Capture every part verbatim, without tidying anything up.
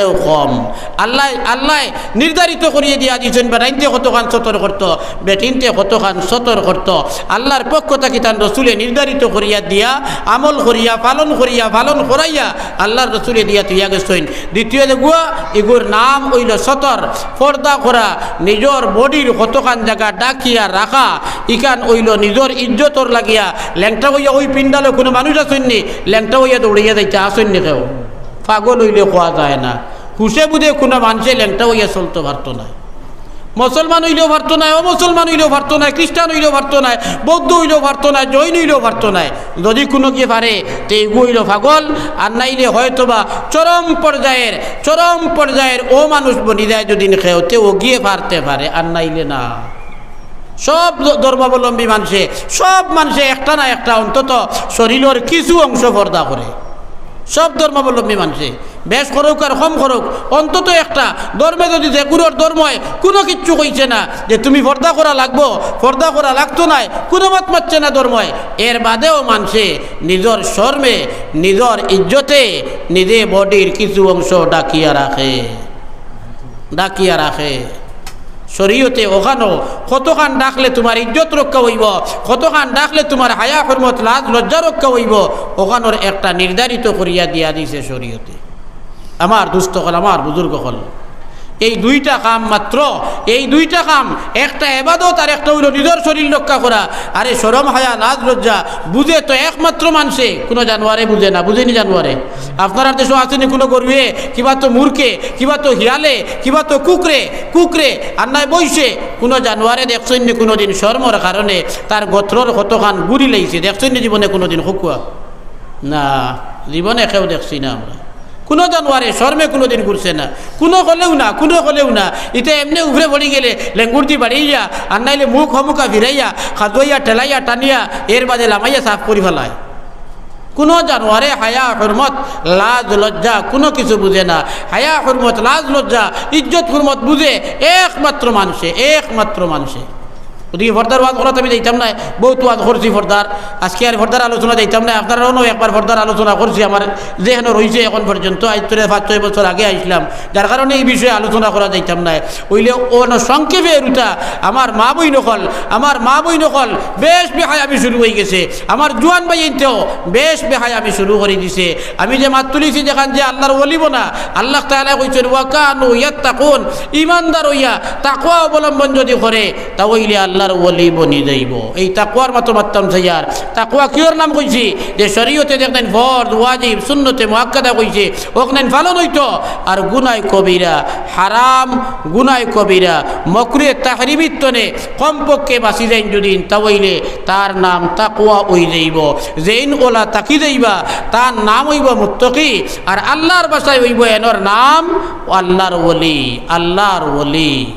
কম। আল্লাহ, আল্লাহ নির্ধারিত করিয়া দিয়া দিছইন বেটাইনতে কতখান সতর করতো, বেটিনতে কতখান সতর করতো। আল্লাহর পক্ষ থাকি তান রসুলে নির্ধারিত করিয়া দিয়া, আমল করিয়া, পালন করিয়া, পালন করাইয়া আল্লাহর রসুলে দিয়া থইয়া গেছইন। দ্বিতীয় যেগুয়া, ইগুর নাম অইলো সতর, পর্দা করা, নিজর বডির কতখান জাগা ঢাকিয়া রাখা, ইখান অইলো নিজর ইজ্জতর লাগিয়া। লেংটা অইয়া অউ পিন্ডালো কুনু মানুষ আছইন নি, লেংটা অইয়া দৌড়াইয়া যাইতা আছইন নি কেউ? পাগল অইলে কওয়া যায় না। হুশে বুঝে কুনু মানষে লেংটা অইয়া চলতো পারতো নায়। মুসলমান অইলেও পারতো নায়, অমুসলমান অইলেও পারতো নায়, খ্রিস্টান অইলেও পারতো নায়, বৌদ্ধ অইলেও পারতো নায়, জৈন অইলেও পারতো নায়। যদি কুনুগিয়ে পারে, তে ইগু অইলো পাগল, আর নাইলে হয়তোবা চরম পর্যায়ের, চরম পর্যায়ের অমানুষ বনি যায় যদি কেউ, তে অগিয়ে পারতে পারে, আর নাইলে না। সব দ-, ধর্মাবলম্বী মানষে, সব মানষে একটা না একটা অন্তত শরীলর কিছু অংশ পর্দা করে। সব ধর্মাবলম্বী মানষে, বেশ করউক আর কম করউক, অন্তত একটা ধর্মে যদি যেগুরর ধর্ময় কুনু কিচ্ছু কইছে না যে তুমি পর্দা করা লাগবো, পর্দা করা লাগতো নায়, কুনু মত মাতছে না ধর্ময়, এর বাদেও মানষে নিজর শরমে, নিজর ইজ্জতে, নিজে বডির কিছু অংশ ঢাকিয়া রাখে, ঢাকিয়া রাখে। শরীয়তে অখানো কতখান ঢাকলে তুমার ইজ্জত রক্ষা অইবো, কতখান ঢাকলে তুমার হায়া, হুরমত, লাজ, লজ্জা রক্ষা অইবো, অখানোর একটা নির্ধারিত করিয়া দিয়া দিছে শরীয়তে। আমার দুস্ত অকল, আমার বুজুর্গ অকল, এই দুইটা কাম মাত্র, এই দুইটা কাম, একটা এবাদত আর একটা অইলো নিজর শরীল রক্ষা করা। আরে শরম, হায়া, লাজ, লজ্জা বুঝে তো একমাত্র মানষে, কুনু জানোয়ারে বুঝে না, বুঝেনি জানোয়ারে? আপনারার দেশো আছেনি কুনু গরুয়ে, কিবা তো মুরকে, কিবা তো হিয়ালে, কিবা তো কুকরে, কুকরে, আর নায় বইষে, কুনু জানোয়ারে দেখছইন নি কুনুদিন শরমর কারণে তার গতরর কতখান গুড়ি লাইছে? দেখছইন নি জীবনে কুনুদিন? কউক্কা। না, জীবনে কেউ দেখছি না আমরা। কুনু জানোয়ারে শরমে কুনুদিন ঘুরছে না, কুনু কলেও না, কুনু কলেও না। ইতা এমনে উপরে পড়ি গেলে লেঙ্গুরদি বাড়িয়া, আর নাইলে মুখ হমুকা ফিরাইয়া, খাজুয়াইয়া, ঠেলাইয়া, টানিয়া, এর বাদে লামাইয়া সাফ করি ফালায়। কুনু জানোয়ারে হায়া, হুরমত, লাজ, লজ্জা কুনু কিছু বুঝে না। হায়া, হুরমত, লাজ, লজ্জা, ইজ্জত, হুরমত বুঝে একমাত্র মানষে, একমাত্র মানষে। গতিকে পর্দার ওয়াজ করাত আমি যাইতাম নায়, বউত ওয়াজ করছি পর্দার, আজকে আর পর্দার আলোচনা যাইতাম নায়। আপনারারও একবার পর্দার আলোচনা করছি, আমার যেহেন রইছে এখন পর্যন্ত, আইজ তরে পাঁচ ছয় বছর আগে আইছলাম, যার কারণে ই বিষয়ে আলোচনা করা যাইতাম নায়। অইলে অনো সংক্ষেপে এরুতা, আমার মা বইন অকল, আমার মা বইন অকল বেশ বেহায়ামি শুরু অইগেছে। আমার জুয়ান ভাইয়াইন্তেও বেশ বেহায়ামি শুরু করি দিছে। আমি যে মাত তুলিছি যেখান যে আল্লার ওলি বনা, আল্লাহ তাআলায় কইছইন, "ওয়া কানু ইয়াত্তাকুন", ইমানদার অইয়া তাকওয়া অবলম্বন যদি করে, তা অইলে আল্লার ওলি বনি যাইবো। এই তাকওয়ার মাতো মাততাম চাইয়ার। তাকওয়া কিওর নাম কইছি? যে শরীয়তে দেখইন ফরজ, ওয়াজিব, সুন্নতে মুআক্কাদা কইছে, অখান পালন অইতো, আর গুনায় কবিরা, হারাম গুনায় কবিরা, মকরুহে তাহরিমির তনে কমপক্ষে বাঁচি যাইন যুদি, তা অইলে তার নাম তাকওয়া অই যাইবো। যেইন অলা তাকি যাইবা, তার নাম অইবো মুত্তাকি, আর আল্লার ভাষায় অইবো এনর নাম আল্লার ওলি, আল্লার ওলি।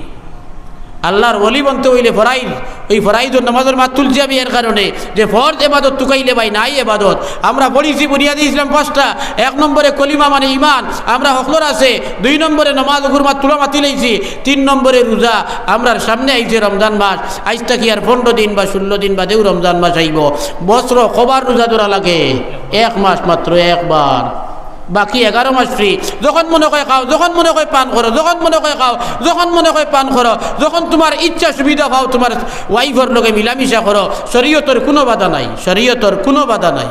আল্লার ওলি বনতে অইলে ফরাইজ, ওই ফরাইজর নামাজর মাত তুলছি আমি এর কারণে যে ফরজ এবাদত তুকাইলে ভাই নাই এবাদত। আমরা পড়িছি বুনিয়াদে ইসলাম পাঁচটা, এক নম্বরে কলিমা মানে ইমান, আমরা হকলর আছে, দুই নম্বরে নামাজ, অগুর মাত তুলা মাতি লাইছি, তিন নম্বরে রোজা, আমরার সামনে আইছে রমজান মাস, আইজ থাকি আর পনরো দিন বা ষোলো দিন বাদেউ রমজান মাস আইবো। বছরো কবার রোজা ধরা লাগে? এক মাস মাত্র, একবার। বাকি এগারো মাস ফ্রি। যখন মনে কয় খাও, যখন মনে কয় পান করো, যখন মনে কয় খাও, যখন মনে কয় পান করো, যখন তুমার ইচ্ছা সুবিধা পাও, তুমার ওয়াইফর লগে মিলামিশা করো, শরীয়তর কুনু বাধা নাই, শরীয়তর কুনু বাধা নাই।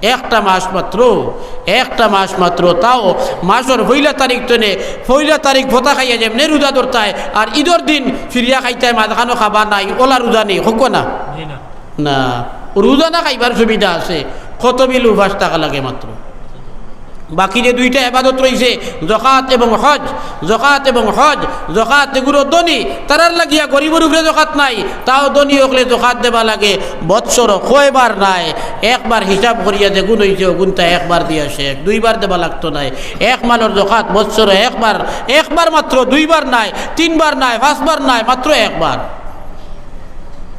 একটা মাস মাত্র, একটা মাস মাত্র, তাও মাসর পয়লা তারিখ তনে, পয়লা তারিখ ভতা খাইয়া যেমনে রোজা ধরতায়, আর ইদর দিন ফিরিয়া খাইতায়, মাঝখানো খাবার নাই, অলা রোজা নি, কউক্কা না? জি না। না, রোজা না খাইবার সুবিধা আছে, কত বিল উপাস থাকা লাগে মাত্র। বাকি যে দুইটা এবাদত রইছে, জকাত এবং হজ, জকাত এবং হজ, জকাত যেগুলো ধনী, তারার লাগিয়া গরিবর উপরে জকাত নাই, তাও ধনী অকলে জকাত দেবা লাগে। বৎসর কয়বার নাই, একবার হিসাব করিয়া যেগুন অইছে, অগুনতা একবার দিয়া শেষ, দুইবার দেবা লাগতো নায়। এক মালর জকাত বৎসর একবার, একবার মাত্র, দুইবার নাই, তিনবার নাই, পাঁচবার নাই, মাত্র একবার।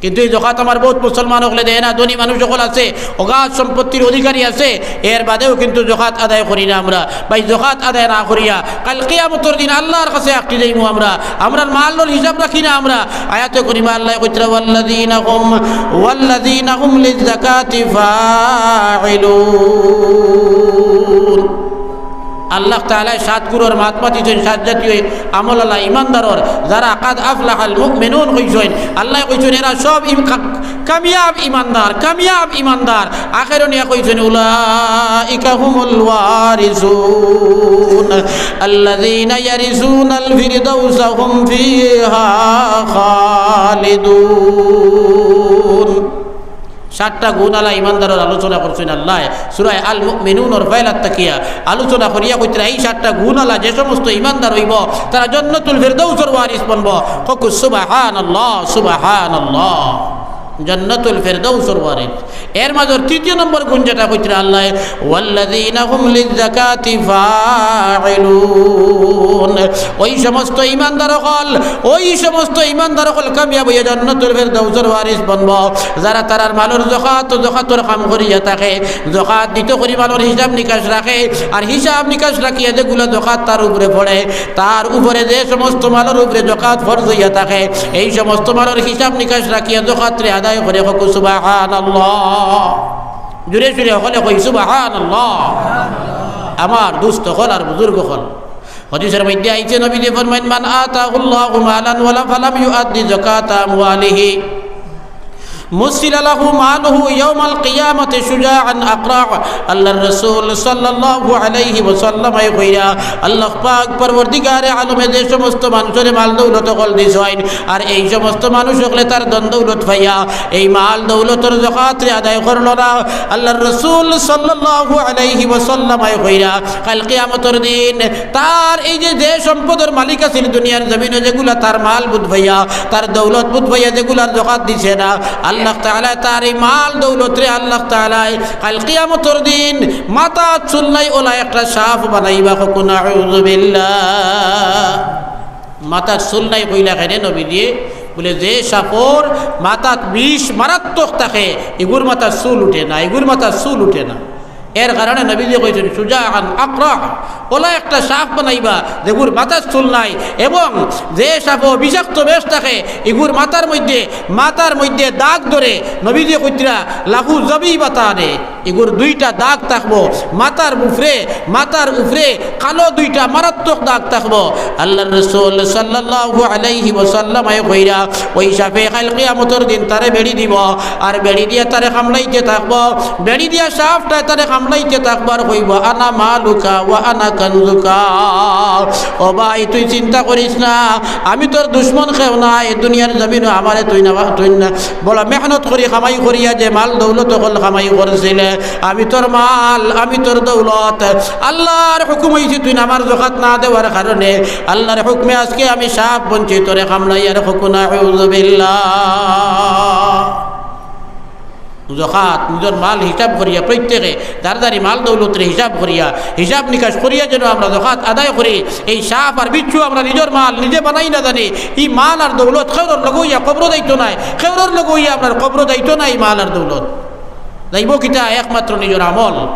কিন্তু এই জকাত আমার বউত মুসলমান অকলে দেয় না, ধনী মানুষ অকল আছে, অগাধ সম্পত্তির অধিকারী আছে, এর বাদেও কিন্তু জকাত আদায় করি না আমরা। ভাই, জকাত আদায় না করিয়া কাইল কিয়ামতর দিন আল্লার কাছে আটকি যাইমু আমরা। আমরার মালর হিসাব রাখি না আমরা। আয়াতে করিমা আল্লায় কইতরা, "ওয়াল্লাযীনা হুম, ওয়াল্লাযীনা হুম লিজ্জাকাতি ফাইলুন।" আল্লাহ তাআলায় সাত গুণর মাত মাতিছইন, সাত জাতীয় আমলআলা ইমানদারর, যারা কাদ আফলাহাল মুমিনুন কইছইন। আল্লায় কইছইন, এরা সব ইম-, কা-, কামিয়াব ইমানদার, কামিয়াব ইমানদার। আখেরো নিয়া কইছইন, উলাইকা হুমুল ওয়ারিসুন, আল্লাযীনা ইয়ারিসুনাল ফিরদাউসা হুম ফিহা খালিদুন। সাতটা গুণআলা ইমানদারর আলোচনা করছইন আল্লায় সূরা আল মুমিনুনর পয়লাত থাকিয়া। আলোচনা করিয়া কইতরা, এই সাতটা গুণআলা যে সমস্ত ইমানদার অইবো, তারা জান্নাতুল ফেরদাউসর ওয়ারিস বনবো। কউক্কা সুবহানাল্লাহ, সুবহানাল্লাহ। জান্নাতুল ফেরদাউসর ওয়ারিস। এর মাঝে তৃতীয় নম্বর গুণ যেটা কইতরা আল্লায়, ওয়াল্লাযীনা হুম লিজ্জাকাতি ফাইলুন। ওই সমস্ত ইমানদার অকল, ওই সমস্ত ইমানদার অকল কামিয়াব অইয়া জান্নাতুল ফেরদাউসর ওয়ারিস বনবো, যারা তারার মালর যাকাত, যাকাতর কাম করিয়া থাকে, যাকাত দিতো করি মালর হিসাব নিকাশ রাখে, আর হিসাব নিকাশ রাখিয়া যেগুলা যাকাত তার উপরে পড়ে, তার উপরে যে সমস্ত মালর উপরে যাকাত ফরজ অইয়া থাকে, এই সমস্ত মালর হিসাব নিকাশ রাখিয়া যাকাতরে আদায় করে। কউক্কা সুবহানাল্লাহ। জুরে সুরে হকলে কই সুবহানাল্লাহ। আমার দুস্ত অকল আর বুজুর্গ অকল, হাদিসর মধ্যে আইছে, নবীজি ফরমাইন, মান আতাহুল্লাহু মালান ওয়ালা ফালাম ইউআদ্দি যাকাতা আমওয়ালিহি মুসিলা লাহু মালুহু ইয়াউমাল কিয়ামাতি শুজাআন আকরা। আল্লাহর রাসূল সাল্লাল্লাহু আলাইহি ওয়াসাল্লামে কইরা, আল্লাহ পাক পরওয়ারদিগারে আলমে যে সমস্ত মানুষরে মাল দৌলত অকল দিছইন, আর এই সমস্ত মানুষ অকলে তার ধন দৌলত পাইয়া এই মাল দৌলতর যাকাতরে আদায় করলো না, আল্লাহর রাসূল সাল্লাল্লাহু আলাইহি ওয়াসাল্লামে কইরা, কাল কিয়ামতর দিন তার এই যে, যে সম্পদর মালিক আছিল দুনিয়ার জমিনো, যেগুলা তার মাল বুঝ পাইয়া, তার দৌলত বুঝ পাইয়া যেগুলার যাকাত দিছে না, আল্লাহ তাআলায় তার এই মাল দৌলতরে আল্লাহ তাআলায় কাল কিয়ামতর দিন মাথাত চুল নাই ওলা একটা সাপ বানাইবা। কউক্কা নাউযুবিল্লাহ। মাথাত চুল নাই কইলা কেনে নবীজিয়ে? বুলে, যে সাপর মাথাত বিষ মারাত্মক থাকে, ইগুর মাথাত চুল উঠে না, ইগুর মাথাত চুল উঠে না। এর কারণে নবীজিয়ে কইছইন, শুজাআন আকরা, ওলা একটা সাপ বানাইবা, যেগুর মাথাত চুল নাই, এবং যে সাপো বিষাক্ত বিষ থাকে, ইগুর মাথার মধ্যে, মাথার মধ্যে দাগ ধরে, নবীজিয়ে কইতরা, লাহু জাবিবাতানে, ইগুর দুইটা দাগ থাকবো মাথার উপরে, মাথার উপরে কালো দুইটা মারাত্মক দাগ থাকবো। আল্লাহর রাসূল সাল্লাল্লাহু আলাইহি ওয়াসাল্লামে কইরা, ওই সাপে কাল কিয়ামতর দিন তারে বেড়ি দিবো, আর বেড়ি দিয়া তারে কামড়াইতে থাকবো, বেড়ি দিয়া সাপটায় তারে কামড়াইতে থাকবো আর কইবো, আনা মালুকা ওয়া আনা কানজুকা। ও ভাই, তুই চিন্তা করিস না, আমি তোর দুশমন কেউ নায়, দুনিয়ার জমিনো আমারে তুই না, তুই না, বড় মেহনত করি কামাই করিয়া যে মাল দৌলত অকল কামাই করছিলে, আমি তোর মাল, আমি তোর দৌলত। আল্লাহর হুকুম অইছে তুই আমার যাকাত না দেওয়ার কারণে, আল্লাহর হুকুমে আজকে আমি সাপ বনছি, তোরে কামড়াইয়ার। কউক্কা নাউযুবিল্লাহ। যাকাত, নিজর মাল হিসাব করিয়া, প্রত্যেকে যার যার মাল দৌলতরে হিসাব করিয়া, হিসাব নিকাশ করিয়া যেন আমরা যাকাত আদায় করি। এই সাপ আর বিচ্ছু আমরা নিজর মাল নিজে বানাই না জানি, ই মাল আর দৌলত কেউরর লগে অইয়া কবরো যাইতো নায়, কেউরর লগে অইয়া আমরার কবরো যাইতো নায় ই মাল আর দৌলত। যাইবো কিতা? একমাত্র নিজর আমল।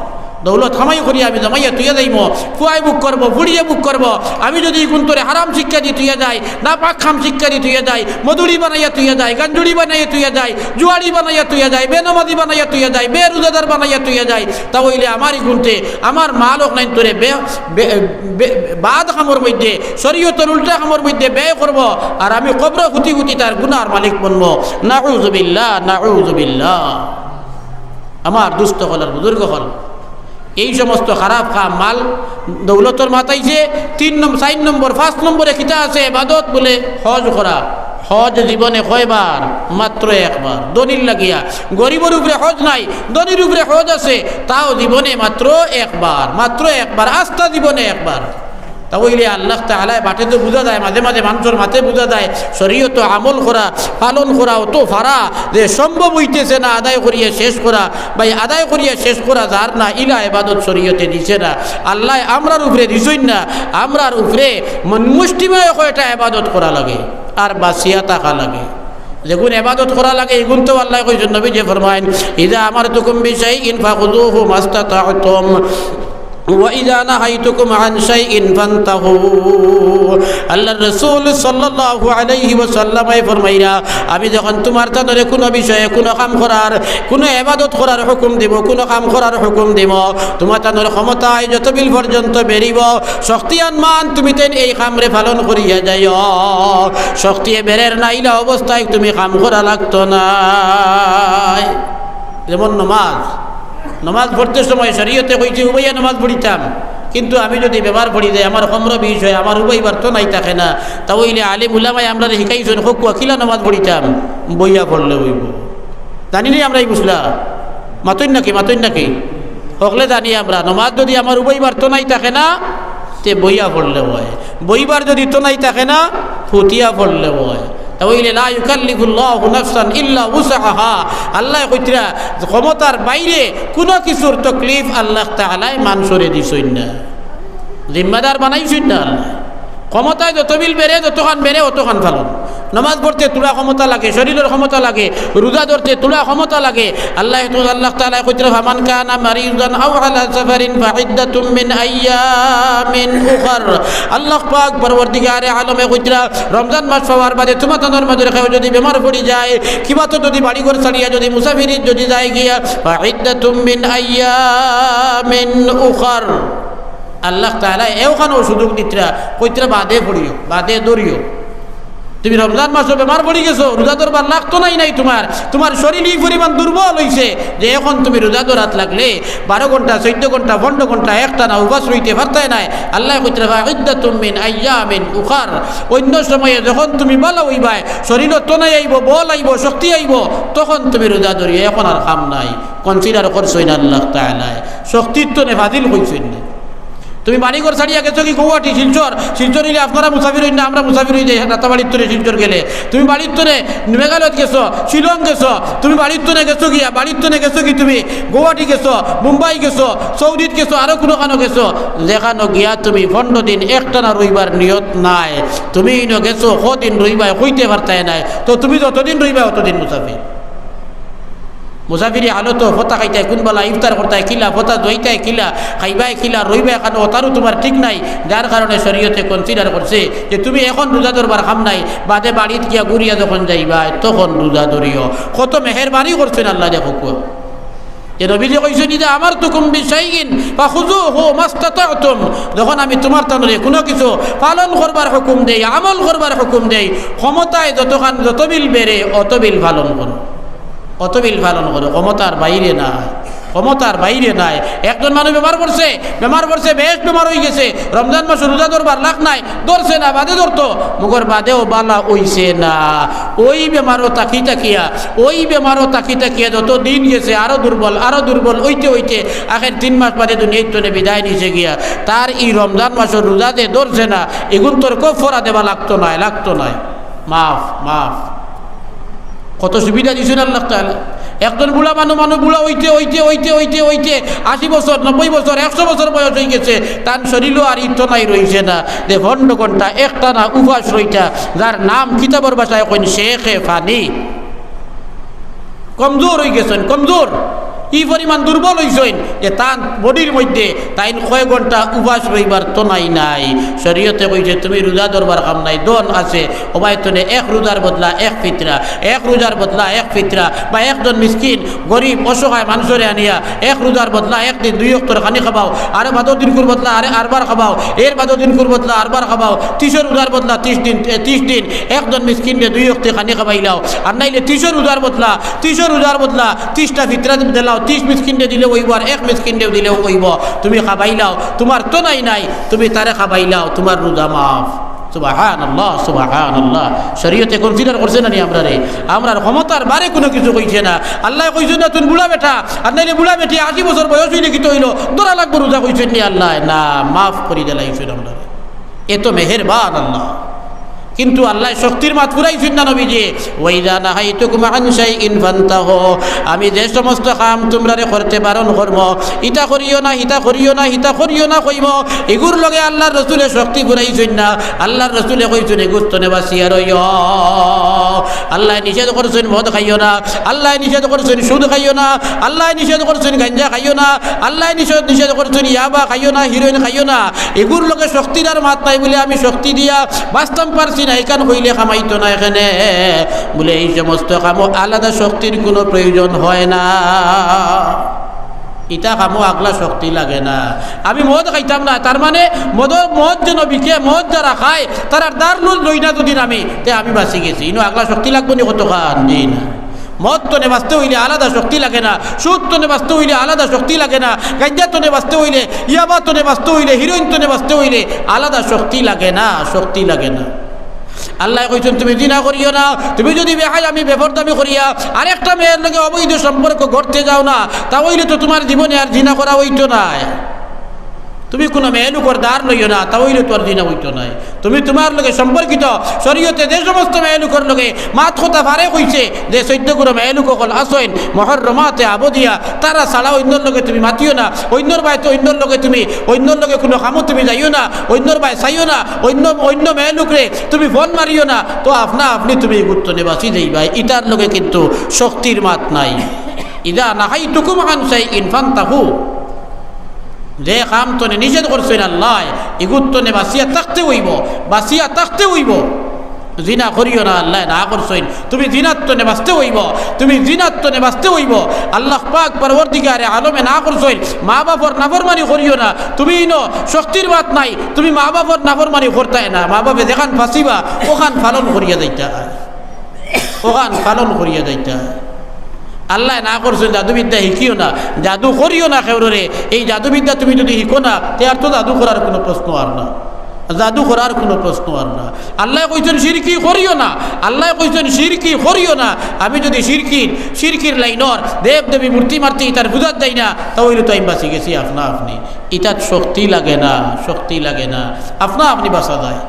দৌলত কামাই করিয়া আমি জমাইয়া থইয়া যাইমু, পুয়ায় ভোগ করবো, ফুড়িয়ে ভোগ করবো। আমি যদি ইগুন্তরে হারাম শিক্ষা দি থইয়া যাই, নাপাক কাম শিক্ষা দি থইয়া যাই, মদুড়ি বানাইয়া থইয়া যাই, গাঞ্জুড়ি বানাইয়া থইয়া যাই, জুয়াড়ি বানাইয়া থইয়া যাই, বেনমাজি বানাইয়া থইয়া যাই, বেরোজাদার বানাইয়া থইয়া যাই, তা অইলে আমার ইগুন্তে আমার মাল অকলাইন্তরে বে-, বে-, বে-, বাদ কামর মধ্যে, শরীয়তর উল্টা কামর মধ্যে ব্যয় করবো, আর আমি কবরো হুতি হুতি তার গুনার মালিক বনমু। নাউযুবিল্লাহ, নাউযুবিল্লাহ। আমার দুস্ত অকল আর বুজুর্গ অকল, এই সমস্ত খারাপ কাম, মাল দৌলতর মাত আইছে, তিন নম্বর, চাইর নম্বর, পাঁচ নম্বরে কিতা আছে? এবাদত। বুলে হজ করা। হজ জীবনে কয়বার? মাত্র একবার। ধনির লাগিয়া। গরিবর উপরে হজ নাই, ধনির উপরে হজ আছে, তাও জীবনে মাত্র একবার, মাত্র একবার, আস্তা জীবনে একবার। তা অইলে আল্লাহ তাআলায় বাটে তো বুঝা যায়, মাঝে মাঝে মানষর মাতে বুঝা যায়, শরীয়তো আমল করা, পালন করা অত ফারা যে সম্ভব অইতেছে না আদায় করিয়া শেষ করা। ভাই, আদায় করিয়া শেষ করা যার না, ইলা এবাদত শরীয়তে দিছে না। আল্লায় আমরার উপরে দিছইন না, আমরার উপরে মন মুষ্টিমেয় কয়টা এবাদত করা লাগে আর বাঁচিয়া থাকা লাগে। যেগুন এবাদত করা লাগে, এগুন তো আল্লায় কইছইন, নবীজিয়ে ফরমাইন, "ইযা আমারতুকুম বিশাইইন ফাখুযূহু মাস্তাতা'তুম।" وإذا نهيتكم عن شيء فانتهوا। আল্লাহর রাসূল সাল্লাল্লাহু আলাইহি ওয়াসাল্লামে ফরমাইরা, আমি যখন তুমার তানরে কুনু বিষয়ে কুনু কাম করার, কুনু ইবাদত করার হুকুম দিমু, কুনু কাম করার হুকুম দিমু, তুমার তানর ক্ষমতায় যতবিল পর্যন্ত বেরিবো, শক্তি আনমান তুমি তাইন এই কামরে পালন করিয়া যাইও। শক্তিয়ে বেরের না ইলা অবস্থায় তুমি কাম করা লাগতো নায়। যেমন নমাজ, নমাজ পড়তে সময় শরীয়তে কইছে উবাইয়া নমাজ পড়িতাম, কিন্তু আমি যুদি বেমার পড়ি যাই, আমার কমরো বিষ অয়, আমার উবাইবার তো নাই থাকে না, তা অইলে আলিম উলামায় আমরারে হিকাইছইন, কউক্কা কিলা নমাজ পড়িতাম, বইয়া পড়লে অইবো। জানি নি আমরা ই মাসলা? মাতইন নাকি, মাতইন নাকি? হকলে জানি আমরা, নমাজ যুদি আমার উবাইবার তো নাই থাকে না, তে বইয়া পড়লে অয়। বইবার যুদি তো নাই থাকে না, ফুটিয়া পড়লে অয়। তা অইলে لا يكلف الله نفسا إلا وسعها। আল্লায় কইতরা, ক্ষমতার বাইরে কুনু কিছুর তকলিফ আল্লাহ তাআলায় মানষরে দিছইন না, জিম্মাদার বানাইছইন না আল্লায়। ক্ষমতায় যতবিল বেরে, যতখান বেরে, অতখান পালন। নমাজ পড়তে থুড়া ক্ষমতা লাগে, শরীলর ক্ষমতা লাগে, রোজা ধরতে থুড়া ক্ষমতা লাগে। আল্লায় তো, আল্লাহ তাআলায় কইতরা, فمن كان مريضا أو على سفر فعدة من أيام أخر। আল্লাহ পাক পরওয়ারদিগারে আলমে কইতরা, রমজান মাস পাওয়ার বাদে তুমার তানর মাজর কেউ যুদি বেমার পড়ি যায়, কিবা তো যুদি বাড়িঘর ছাড়িয়া যুদি মুসাফিরিত যুদি যায় গিয়া, فعدة من أيام أخر। আল্লাহ তাআলায় এওখানও সুযোগ দিতরা, কইতরা বাদে পড়িও, বাদে ধরিও। তুমি রমজান মাসো বেমার পড়ি গেছো, রোজা ধরবার লাগতো নায় নাই তুমার, তুমার শরীল ই পরিমাণ দুর্বল অইছে যে অখন তুমি রোজা ধরাত লাগলে বারো ঘন্টা, চৌদ্দ ঘন্টা, পনরো ঘন্টা একটানা উপাস রইতে পারতায় নায়। আল্লায় কইতরা, فعدة من أيام أخر। অইন্য সময়ে যখন তুমি ভালা অইবায়, শরীলো তনাই আইবো, বল আইবো, শক্তি আইবো, তখন তুমি রোজা ধরিও, অখন আর কাম নাই। Consider করছইন আল্লাহ তাআলায়, শক্তির তনে ফাজিল কইছইন না। তুমি বাড়িঘর ছাড়িয়া গেছো কি গৌহাটি, শিলচর, শিলচর অইলে আপনারা মুসাফির অইন না, আমরা মুসাফির অই যাই রাতাবাড়ির তনে শিলচর গেলে। তুমি বাড়ির তনে মেঘালয়ত গেছো, শিলং গেছো, তুমি বাড়ির তনে গেছো গিয়া, বাড়ির তনে গেছো কি তুমি গৌহাটি গেছো, মুম্বাই গেছো, সৌদিত গেছো, আরো কুনুখানো গেছো, যেখানো গিয়া তুমি পনরো দিন একটানা রইবার নিয়ত নাই, তুমি ইনো গেছো কদিন রইবায় কইতে পারতায় নায়, তো তুমি যতদিন রইবায় অতদিন মুসাফির। মুসাফিরি হালতো ফতা খাইতায় কুনবালা, ইফতার করতায় কিলা, ফতা ধুইতায় কিলা, খাইবায় কিলা, রইবায় কানো, অতারও তুমার ঠিক নাই। যার কারণে শরীয়তে consider করছে যে তুমি অখন রোজা ধরবার কাম নাই, বাদে বাড়িত গিয়া ঘুরিয়া যখন যাইবায় তখন রোজা ধরিও। কত মেহেরবানি করছইন আল্লায়, দেখউক্কা। যে নবীজি কইছইন, إذا أمرتكم بشيء فخذوه ما استطعتم। যখন আমি তুমার তানরে কুনু কিছু পালন করবার হুকুম দেই, আমল করবার হুকুম দেই, ক্ষমতায় যতখান, যতবিল বেরে, অতবিল পালন করো। অতবিল পালন করো, ক্ষমতার বাইরে নায়, ক্ষমতার বাইরে নায়। একজন মানুষ বেমার পড়ছে, বেমার পড়ছে, বেশ বেমার অইগেছে, রমজান মাসো রোজা ধরবার লাগ নাই, ধরছে না, বাদে ধরতো, মগর বাদেও ভালা অইছে না। ওই বেমারো থাকি থাকিয়া, ওই বেমারো থাকি থাকিয়া যত দিন গেছে, আরো দুর্বল, আরো দুর্বল অইতে অইতে আখের তিন মাস বাদে দুনিয়ার তনে বিদায় নিছে গিয়া। তার ই রমজান মাসর রোজা যে ধরছে না, ইগুনতর কফফারা দেওয়া লাগতো নায়, লাগতো নায়। মাফ, মাফ। কত সুবিধা দিছইন আল্লাহ তাআলা। একজন বুড়া মানু, মানু বুড়া অইতে, অইতে, অইতে, অইতে, অইতে আশি বছর, নব্বই বছর, একশো বছর বয়স অইগেছে, তান শরীলো আর ইতো নাই রইছে না, যে পনরো ঘন্টা একটানা উপাস রইতা, যার নাম কিতাবর ভাষায় কইন শেখে ফানি। কমজোর অইগেছইন, কমজোর। ই পরিমাণ দুর্বল অইছইন যে তান bodyর মধ্যে তাইন কয় ঘন্টা উপাস রইবার তনাই নাই। শরীয়তে কইছে, তুমি রোজা ধরবার কাম নাই, ধন আছে, অবায় তনে এক রোজার বদলা এক ফিতরা, এক রোজার বদলা এক ফিতরা, বা একজন মিসকিন, গরিব, অসহায় মানষরে আনিয়া এক রোজার বদলা এক দিন দুই অক্তর খানি খাবাও, আরে বাদর দিনকুর বদলা আরে আরবার খাবাও, এর বাদর দিনকুর বদলা আরবার খাবাও, তিশর রোজার বদলা তিশ দিন, এ, তিশ দিন একজন মিসকিনরে দুই অক্তে খানি খাবাইলাও, আর নাইলে তিশর রোজার বদলা, তিশর রোজার বদলা তিশটা ফিতরা দিলাও, তিশ মিসকিনরে দিলেও অইবো, আর এক মিসকিনরেও দিলেও অইবো। তুমি খাবাইলাও, তুমার তনাই নাই, তুমি তারে খাবাইলাও, তুমার রোজা মাফ। সুবহানাল্লাহ, সুবহানাল্লাহ। শরীয়তে consider করছে না নি আমরারে? আমরার ক্ষমতার বারে কুনু কিছু কইছে না। আল্লায় কইছইন না, তুই বুড়া বেটা, আর নাইলে বুড়া বেটি আশি বছর বয়স অইলে কিতা অইলো? ধরা লাগবো রোজা, কইছইন নি আল্লায়? না, মাফ করি দিলাইছইন আমরারে। এত মেহেরবান আল্লাহ। কিন্তু আল্লায় শক্তির মাত ফুরাইছইন না নবীজি। "ওয়াইদা নাহাইতুকুম আন শাইইন ফান্তাহু।" আমি যে সমস্ত কাম তুমরারে করতে বারণ করমু, ইতা করিও না, হিতা করিও না, হিতা করিও না কইমু, ইগুর লগে আল্লার রসুলে শক্তি ফুরাইছইন না। আল্লার রসুলে কইছইন, "ইগুর তনে বাচিয়া রইও।" আল্লায় নিষেধ করছইন মদ খাইও না, আল্লায় নিষেধ করছইন সুদ খাইও না, আল্লায় নিষেধ করছইন গাঞ্জা খাইও না, আল্লায় নিষেধ, নিষেধ করছইন ইয়াবা খাইও না, হিরোইন খাইও না। ইগুর লগে শক্তির আর মাত নাই বুলে আমি শক্তি দিয়া বাচতাম পারছি না, ইখান কইলে কামাইতো না এখানে। বুলে এই সমস্ত কামো আলাদা শক্তির কুনু প্রয়োজন হয় না। ইতা কামো আগলা শক্তি লাগে না। আমি মদ খাইতাম না, তার মানে মদ, মদ যেন বিকে, মদ যারা খায়, তারার দার লু-, লই না যুদি আমি, তে আমি বাচি গেছি। ইনো আগলা শক্তি লাগবো নি কতখান? জি না। মদ তনে বাচতে অইলে আলাদা শক্তি লাগে না, সুদ তনে বাচতে অইলে আলাদা শক্তি লাগে না, গাঞ্জা তনে বাচতে অইলে, ইয়াবা তনে বাচতে অইলে, হিরোইন তনে বাচতে অইলে আলাদা শক্তি লাগে না, শক্তি লাগে না। আল্লায় কইছইন, "তুমি জিনা করিও না।" তুমি যুদি বেহায়ামি বেপরদামি করিয়া আরেকটা মেয়ের লগে অবৈধ সম্পর্ক গড়তে যাও না, তা অইলে তো তুমার জীবনে আর জিনা করা অইতো নায়। তুমি কুনু মেয়ে লুকর দার লইও না, তা অইলে তো আর জিনা অইতো নায়। তুমি তুমার লগে সম্পর্কিত শরীয়তে যে সমস্ত মেয়ে লুকর লগে মাত কথা পারে কইছে, যে চৈদ্দ গুরু মেয়ে লুক অকল আছইন, মুহররমাতে আবদিয়া, তারা ছাড়া অইন্যর লগে তুমি মাতিও না, অইন্যর বায় তো অইন্যর লগে তুমি, অইন্যর লগে কুনু কামো তুমি যাইও না, অইন্যর বায় চাইও না, অইন্য, অইন্য মেয়ে লুকরে তুমি ফোন মারিও না, তো আপনা আপনি তুমি ইগুর তনে বাচি যাইবায়। ইতার লগে কিন্তু শক্তির মাত নাই। ইদা নাহাইতুকুম আন শাইইন ফান্তাহু। যে কাম তনে নিষেধ করছইন আল্লায়, ইগুর তনে বাচিয়া থাকতে অইবো, বাচিয়া থাকতে অইবো। জিনা করিও না, আল্লায় না করছইন। তুমি জিনার তনে বাচতে অইবো, তুমি জিনার তনে বাচতে অইবো। আল্লাহ পাক পরওয়ারদিগারে আলমে না করছইন, মা বাপর নাফরমানি করিও না। তুমি ইনো শক্তির মাত নাই, তুমি মা বাপর নাফরমানি করতায় না। মা বাপে যেখান ফাঁসিবা, অখান পালন করিয়া যাইতা, অখান পালন করিয়া যাইতা। আল্লায় না করছইন, জাদুবিদ্যা হিকিও না, জাদু করিও না কেউররে। এই জাদুবিদ্যা তুমি যুদি হিকো না, তে আর তো জাদু করার কুনু প্রশ্ন আর না, জাদু করার কুনু প্রশ্ন আর না। আল্লায় কইছইন শিরকি করিও না, আল্লায় কইছইন শিরকি করিও না। আমি যুদি শিরকির, শিরকির লাইনর দেব দেবী মূর্তি মার্তি ইতার পূজাত যাই না, তা অইলে তো আমি বাচি গেছি আপনা আপনি। ইতাত শক্তি লাগে না, শক্তি লাগে না, আপনা আপনি বাচা যায়।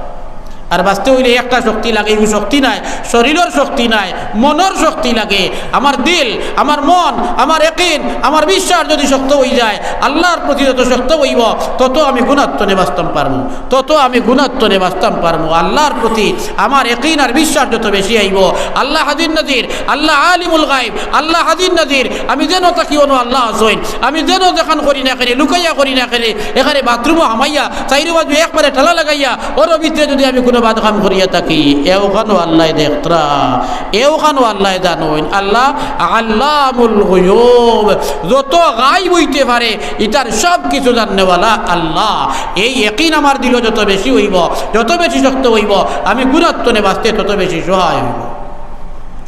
আর বাচতে অইলে একটা শক্তি লাগে, ইগু শক্তি নায়, শরীরর শক্তি নায়, মনর শক্তি লাগে। আমার দিল, আমার মন, আমার একিন, আমার বিশ্বাস যুদি শক্ত অইযায়, আল্লার প্রতি যত শক্ত অইবো, তত আমি গুনার তনে বাচতাম পারমু, তত আমি গুনার তনে বাচতাম পারমু। আল্লার প্রতি আমার একিন আর বিশ্বাস যত বেশি আইবো, আল্লা হাজির নাজির, আল্লা আলিমুল গাইব, আল্লা হাজির নাজির, আমি যেনো থাকি অনো আল্লা আছইন, আমি যেনো যেখান করি না কেনে, লুকাইয়া করি না কেনে, এখানে বাথরুমো হামাইয়া, চাইরো বাজু একবারে তালা লাগাইয়া, ওর ভিতরে যুদি আমি কুনু বাদ কাম করিয়া থাকি, এওখানও আল্লায় দেখতরা, এওখানও আল্লায় জানইন। আল্লা আল্লামুল গুয়ুব, যত গাইব অইতে পারে, ইতার সব কিছু জাননেওয়ালা আল্লা। এই একিন আমার দিলো যত বেশি অইবো, যত বেশি শক্ত অইবো, আমি গুনার তনে বাচতে তত বেশি সহায় অইবো।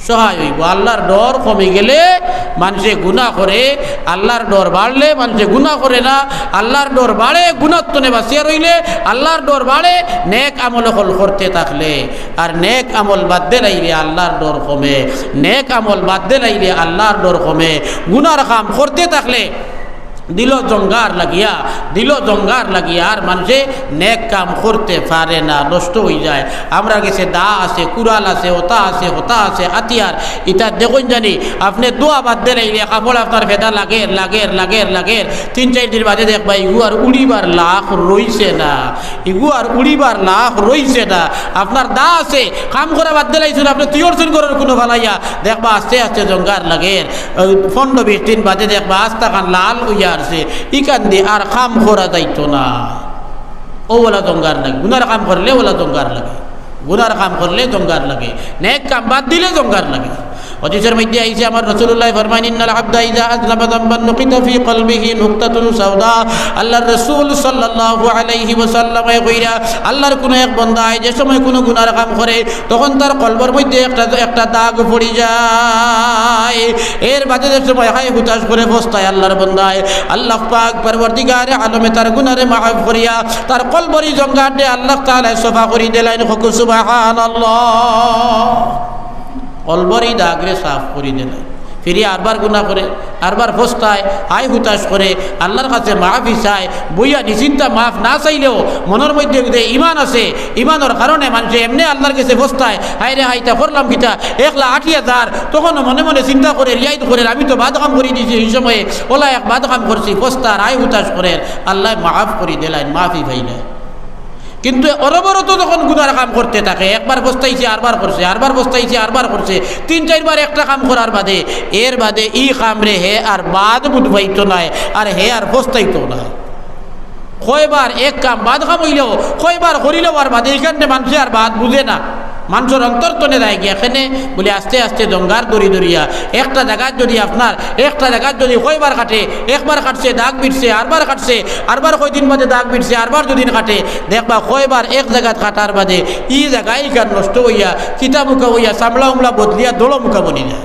সহায় অইবো। আল্লার ডর কমি গেলে মানষে গুনা করে, আল্লার ডর বাড়লে মানষে গুনা করে না। আল্লার ডর বাড়ে গুনার তনে বাচিয়া রইলে, আল্লার ডর বাড়ে নেক আমল অকল করতে থাকলে, আর নেক আমল বাদ দিলাইলে আল্লার ডর কমে, নেক আমল বাদ দিলাইলে আল্লার ডর কমে। গুনার কাম করতে থাকলে দিলো জঙ্গার লাগিয়া, দিলো জঙ্গার লাগিয়া আর মানষে নেক কাম করতে পারে না, নষ্ট অইযায়। আমরার গেছে দা আছে, কুড়াল আছে, অতা আছে, হতা আছে, আতিয়ার, ইতা দেখইন জানি, আপনে দোয়া বাদ দিলাইলে কাপড় আপনার ফেদা লাগের, লাগের, লাগের, লাগের। তিন চাইর দিন বাদে দেখবা, ইগু আর উড়িবার লাখ রইছে না, ইগু আর উড়িবার লাখ রইছে না। আপনার দা আছে, কাম করা বাদ দিলাইছইন, আপনে তুইয়র সুন করার কুনু ফালাইয়া, দেখবা আস্তে আস্তে জঙ্গার লাগের। পনরো বিশ দিন বাদে দেখবা আস্তাখান লাল অইয়া আরছে, ইখান দি আর কাম করা যাইতো না। অউ অলা জঙ্গার লাগে, গুনার কাম করলে অলা জঙ্গার লাগে, গুনার কাম করলে জঙ্গার লাগে, নেক কাম বাদ দিলে জঙ্গার লাগে। হাদিসর মধ্যে আইছে, আমার রাসূলুল্লায় ফরমাইন, "ইন্নাল আবদা ইযা আযনাবা যামবান নুকিতা ফি কলবিহি নুকতাতুন সাওদা।" আল্লার রাসূল সাল্লাল্লাহু আলাইহি ওয়াসাল্লামে কইরা, আল্লার কুনু এক বন্দায় যে সময় কুনু গুনার কাম করে, তখন তার কলবর মধ্যে একটা, একটা দাগ পড়ি যায়। এর বাদে যে সময় হায় হুতাশ করে পস্তায় আল্লার বন্দায়, আল্লাহ পাক পরওয়ারদিগারে আলমে তার গুনারে মাফ করিয়া তার কলবরি জঙ্গাররে আল্লাহ তাআলায় সাফা করি দিলাইন। কউক্কা সুবহানাল্লাহ। কলবরি দাগরে সাফ করি দিলাইন। ফিরিয়া আরবার গুনা করে, আরবার পস্তায়, হায় হুতাশ করে, আল্লার কাছে মাফি চায়। বইয়া নিশ্চিন্তা মাফ না চাইলেও মনর মধ্যে যে ইমান আছে, ইমানর কারণে মানষে এমনে আল্লার গেছে পস্তায়, "হায় রে হায়, ইতা করলাম কিতা?" একলা আটিয়া যার, তখনও মনে মনে চিন্তা করের, ইয়াদ করের, "আমি তো বাদ কাম করি দিছি, ই সময়ে অলা এক বাদ কাম করছি।" পস্তার, হায় হুতাশ করের, আল্লায় মাফ করি দিলাইন, মাফি পাইলাইন। কিন্তু অনবরত যখন গুনার কাম করতে থাকে, একবার পস্তাইছে, আরবার করছে, আরবার পস্তাইছে, আরবার করছে, তিন চাইরবার একটা কাম করার বাদে, এর বাদে ই কামরে হে আর বাদ বুঝ পাইতো নায়, আর হে আর পস্তাইতো নায়। কয়বার এক কাম বাদ কাম অইলেও, কয়বার করিলেও আর বাদে, ইখানরে মানষে আর বাদ বুঝে না। মানষর অন্তর তনে যায় গিয়া, কেনে বুলে আস্তে আস্তে জঙ্গার দড়ি দড়িয়া, একটা জাগাত যদি আপনার, একটা জাগাত যদি কয়বার কাটে, একবার কাটছে, দাগ বিটছে, আরবার কাটছে, আরবার কয়দিন বাদে দাগ বিটছে, আরবার দুদিন কাটে, দেখবা কয়বার এক জাগাত কাটার বাদে ই জাগা ইখান নষ্ট অইয়া, কিতা মুখা অইয়া, চামড়া উমলা বদলিয়া দড় মুখা বনি যায়।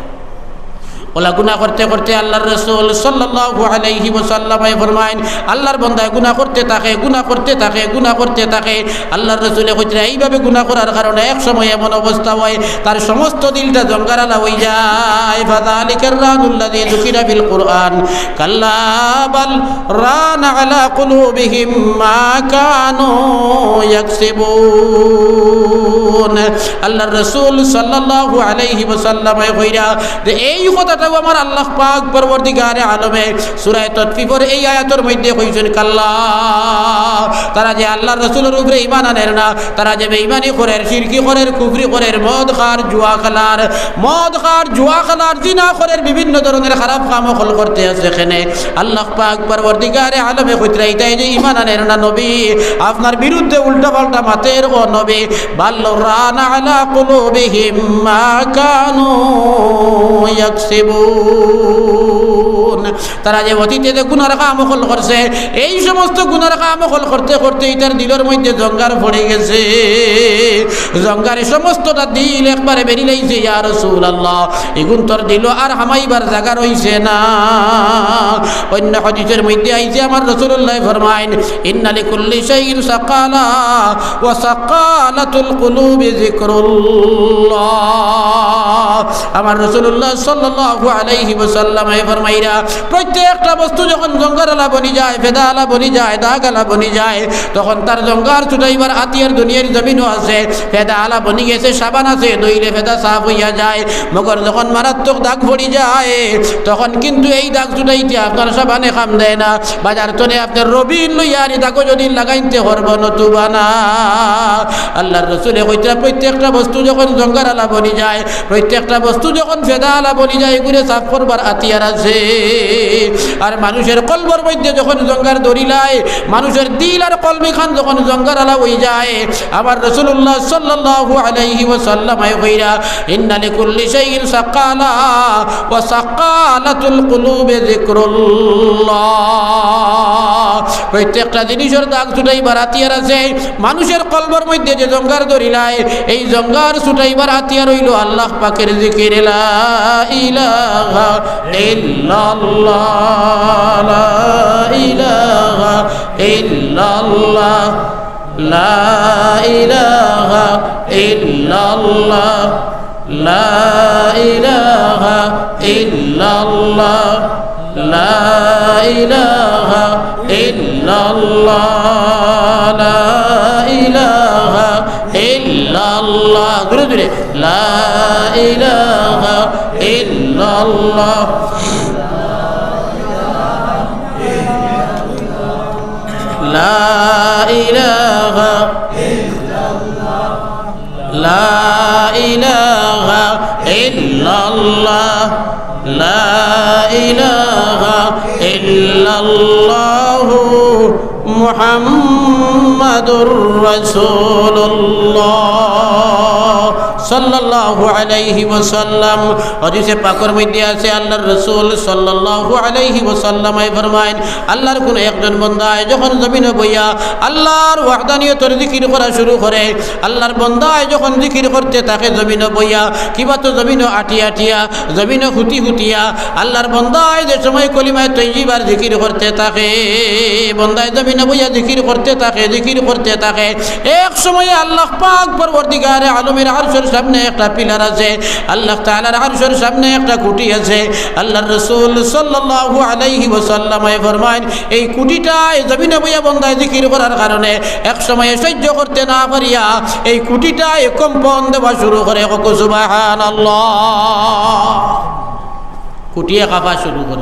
অলা গুনা করতে করতে আল্লার রসুল সাল্লাল্লাহু আলাইহি ওয়াসাল্লামে ফরমাইন, আল্লার বন্দায় গুনা করতে থাকে, গুনা করতে থাকে, গুনা করতে থাকে। আল্লার রসুলে কইতরা, এইভাবে গুনা করার কারণে এক সময় এমন অবস্থা অয়, তার সমস্ত দিলটা জঙ্গারালা অই যায়। ফাযালিকার রানুল্লাযী যুকিরা ফিল কুরআন, কাল্লা বাল রানা আলা কুলুবিহিম মা কানু ইয়াকসিবুন। আল্লার রসুল সাল্লাল্লাহু আলাইহি ওয়াসাল্লামে কইরা যে এই কথাটাও আমার আল্লাহ পাক পরওয়ারদিগারে আলমে সূরা ততফিফর এই আয়াতর মধ্যে কইছইন, কাল্লা, তারা যে আল্লার রসুলর উপরে ঈমান আনের না, তারা যে বেঈমানি করের, শিরকি করের, কুফরি করের, মদ খার, জুয়া খেলার, মদ খার, জুয়া খেলার, জিনা করের, বিভিন্ন ধরনের খারাপ কাম অকল করতে আছে। কেনে আল্লাহ পাক পরওয়ারদিগারে আলমে কইতরা, ইতায় যে ঈমান আনের না নবী, আপনার বিরুদ্ধে উল্টা পাল্টা মাতের ও নবী, বাল রানা আলা কুলুবিহিম মা কানু ইয়াকসিবুন। তারা যে অতীতে যে গুনার কাম অকল করছে, এই সমস্ত গুনার কাম অকল করতে করতে ইতার দিলর মধ্যে জঙ্গার পড়ি গেছে। জঙ্গারে সমস্তটা দিল একবারে বেরিলাইছে, ইয়া রাসূলুল্লাহ, ইগুন তোর দিলো আর হামাইবার জাগা রইছে না। অন্য হাদিসর মধ্যে আইছে, আমার রাসূলুল্লাহ ফরমাইন, ইন্না লিকুল্লি শাইইন সাকালা ওয়া সাকালাতুল কুলুবি যিকরুল্লাহ। আমার রাসূলুল্লাহ সাল্লাল্লাহু আলাইহি ওয়াসাল্লামে ফরমাইরা, প্রত্যেকটা বস্তু যখন জঙ্গারালা বনি যায়, ফেদাআলা বনি যায়, দাগআলা বনি যায়, তখন তার জঙ্গার ছুটাইবার আতিয়ার দুনিয়ার জমিনো আছে। ফেদাআলা বনি গেছে, সাবান আছে, ধইলে ফেদা সাফ অইয়া যায়। মগর যখন মারাত্মক দাগ পড়ি যায়, তখন কিন্তু এই দাগ ছুটাইতে আপনার সাবানে কাম দেয় না। বাজার তনে আপনার রবিন লইয়া আনি দাগো যদি লাগাইতে হরব নতুবা না। আল্লার রসুলে কইতরা, প্রত্যেকটা বস্তু যখন জঙ্গারালা বনি যায়, প্রত্যেকটা বস্তু যখন ফেদাআলা বনি যায়, ইগুরে সাফ করবার আতিয়ার আছে। আর মানুষের কলবর মধ্যে যখন জঙ্গার ধরিলায়, মানুষের দিল আর কলবিখান যখন জঙ্গারালা অই যায়, আমার রাসূলুল্লাহ সাল্লাল্লাহু আলাইহি ওয়াসাল্লামে কইরা, ইন্না লিকুল্লি শাইইন সাকালা ওয়া সাকালাতুল কুলুবি যিকরুল্লাহ। প্রত্যেকটা জিনিসর দাগ ছুটাইবার আতিয়ার আছে। মানুষের কলবর মধ্যে যে জঙ্গার ধরিলায়, এই জঙ্গার ছুটাইবার আতিয়ার অইলো আল্লাহ পাকের জিকির, লা ইলাহা ইল্লাল্লাহ, লা ইলাহা ইল্লাল্লাহ, লা ইলাহা ইল্লাল্লাহ, লা ইলাহা ইল্লাল্লাহ, লা ইলাহা ইল্লাল্লাহ, লা ইলাহা ইল্লাল্লাহ। জোরে জোরে। লা ইলাহা ইল্লাল্লাহ। লা ইলাহা, লা ইলাহা ইল্লাল্লাহ, লা ইলাহা ইল্লাল্লাহু মুহাম্মাদুর রাসূলুল্লাহ সাল্লাল্লাহু আলাইহি ওয়াসাল্লাম। হাদিসে পাকর মধ্যে আছে, আল্লাহর রাসূল সাল্লাল্লাহু আলাইহি ওয়াসাল্লামে ফরমাইন, আল্লাহর কোন একজন বন্দায় যখন জমিনো বইয়া আল্লাহর ওয়াহদানিয়তর জিকির করা শুরু করে, আল্লাহর বন্দায় যখন জিকির করতে থাকে জমিনো বইয়া, কিবা তো জমিনো আটিয়া আটিয়া, জমিনো হুতি হুতিয়া, আল্লাহর বন্দায় যে সময় কলিমায়ে তৈয়িবার জিকির করতে থাকে, বন্দায় জমিনো বইয়া জিকির করতে থাকে, জিকির করতে থাকে, এক সময়ে আল্লাহ পাক পরওয়ারদিগারে আলমের আরশের সামনে একটা পিলার আছে, আল্লাহ তাআলার আরশর সামনে একটা খুঁটি আছে। আল্লাহর রাসূল সাল্লাল্লাহু আলাইহি ওয়াসাল্লামে ফরমাইন, এই খুঁটিটায় জমিনে বইয়া বন্দায় জিকির করার কারণে এক সময়ে সহ্য করতে না পারিয়া এই খুঁটিটায় কম্পন দেওয়া শুরু করে। কও সুবহানাল্লাহ। খুঁটিয়ে কাঁপা শুরু করে,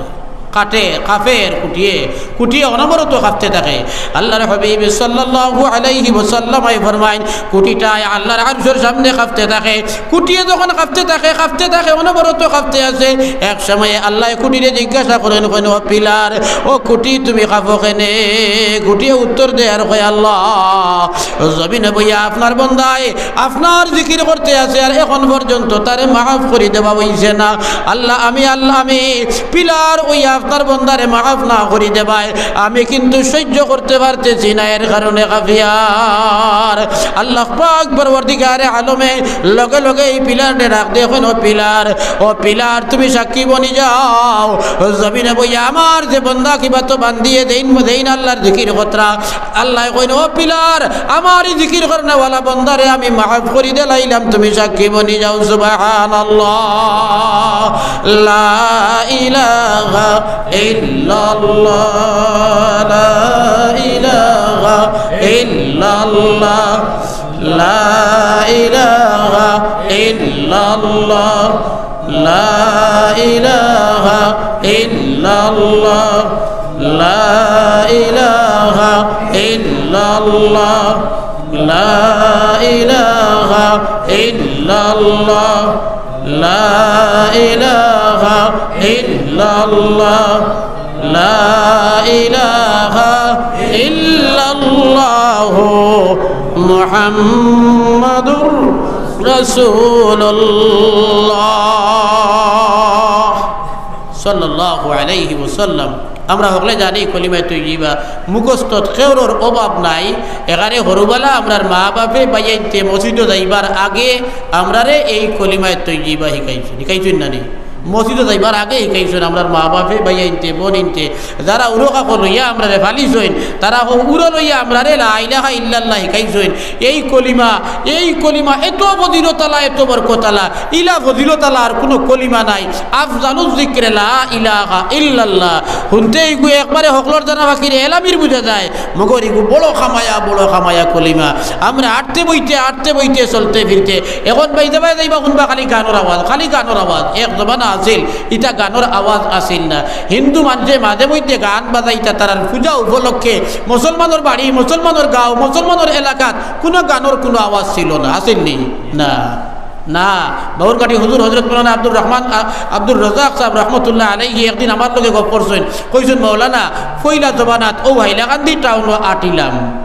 কাঁপে, কাঁপের খুঁটিয়ে, খুঁটিয়ে অনবরত কাঁপতে থাকে। আল্লাহর হাবিব সাল্লাল্লাহু আলাইহি ওয়াসাল্লামে ফরমাইন, খুঁটিটায় আল্লাহর আরশর সামনে কাঁপতে থাকে। খুঁটিয়ে যখন কাঁপতে থাকে, কাঁপতে থাকে, অনবরত কাঁপতে আছে, এক সময়ে আল্লায় খুঁটিরে জিজ্ঞাসা করেন, কইন, "ও পিলার, ও খুঁটি, তুমি কাঁপো কেনে?" খুঁটিয়ে উত্তর দেয় আর কয়, "আল্লাহ, জমিনে বইয়া আপনার বন্দায় আপনার জিকির করতে আছে, আর এখন পর্যন্ত তারে মাফ করি দেওয়া অইছে না। আল্লাহ, আমি, আল্লাহ, আমি পিলার অইয়া আপনার বন্দারে মাফ না করি দেবায় আমি কিন্তু সহ্য করতে পারতেছি না, এর কারণে কাঁপিয়ার।" আল্লাহ পাক পরওয়ারদিগারে আলমে লগে লগে এই পিলাররে ডাক দিয়া কইন, "ও পিলার, ও পিলার, তুমি সাক্ষী বনি যাও, জমিনে বইয়া আমার যে বন্দা কিবা তো বান্দিয়ে যেইন, যেইন আল্লাহর জিকির করতরা।" আল্লায় কইন, "ও পিলার, আমার ই জিকির করনেওয়ালা বন্দারে আমি মাফ করি দিলাইলাম, তুমি সাক্ষী বনি যাও।" সুবহানাল্লাহ। লা ইলাহা ইল্লাল্লাহ, লা ইলাহা ইল্লাল্লাহ, লা ইলাহা ইল্লাল্লাহ, লা ইলাহা ইল্লাল্লাহ, লা ইলাহা ইল্লাল্লাহ, লা ইলাহা ইল্লাল্লাহ, লা ইলাহা ইল্লাল্লাহ, লা ইলাহা ইল্লাল্লাহু মুহাম্মাদুর রাসূলুল্লাহ সাল্লাল্লাহু আলাইহি ওয়াসাল্লাম। আমরা হকলে জানি কলিমায়ে তৈয়বা মুখস্থত কেউরর অভাব নাই। এখানে হরুবালা আমরার মা বাপে বাইয়াইন্তে মসজিদো যাইবার আগে আমরারে এই কলিমায়ে তৈয়বা হিকাইছইন, হিকাইছইন না নি? মসজিদো যাইবার আগে হিকাইছইন আমরার মা বাপে, বাইয়াইন্তে, বনিন্তে, যারা উরো কাপড় লইয়া আমরারে ফালিছইন, তারা হউ উরো লইয়া আমরারে লা ইলাহা ইল্লাল্লাহ হিকাইছইন। এই কলিমা, এই কলিমা এত ফজিলতালা, এত বরকতালা, ইলা ফজিলতালা আর কুনু কলিমা নাই। আফজালুজ জিকরে লা ইলাহা ইল্লাল্লাহ। হুনতে ইগু একবারে হকলর জানা বাকির এলামির বুঝা যায়। মগর ইগু বড় কামায়া, বড় কামায়া কলিমা। আমরা আটতে বইতে, আটতে বইতে, চলতে ফিরতে, এখন বাইদে বায় যাইবা হুনবা খালি গানর আওয়াজ, খালি গানর আওয়াজ। এক জমানা আছিল, ইতা গানর আওয়াজ আছিল না। হিন্দু মানষে মাঝে মধ্যে গান বাজাইতা, তারার পূজা উপলক্ষে মুসলমানর বাড়ি, মুসলমানর গাঁও, মুসলমানর এলাকাত কুনু গানর কুনু আওয়াজ ছিল না, আছিল নি? না। না, বাউরঘাটি হুজুর হজরত মৌলানা আব্দুর রহমান, আ-, আব্দুর রাজ্জাক সাব রহমতুল্লাহ আলাইহি একদিন আমার লগে গপ করছইন, কইছইন, "মৌলানা, পয়লা জমানাত অউ হাইলাকান্দি টাউনো আটিলাম,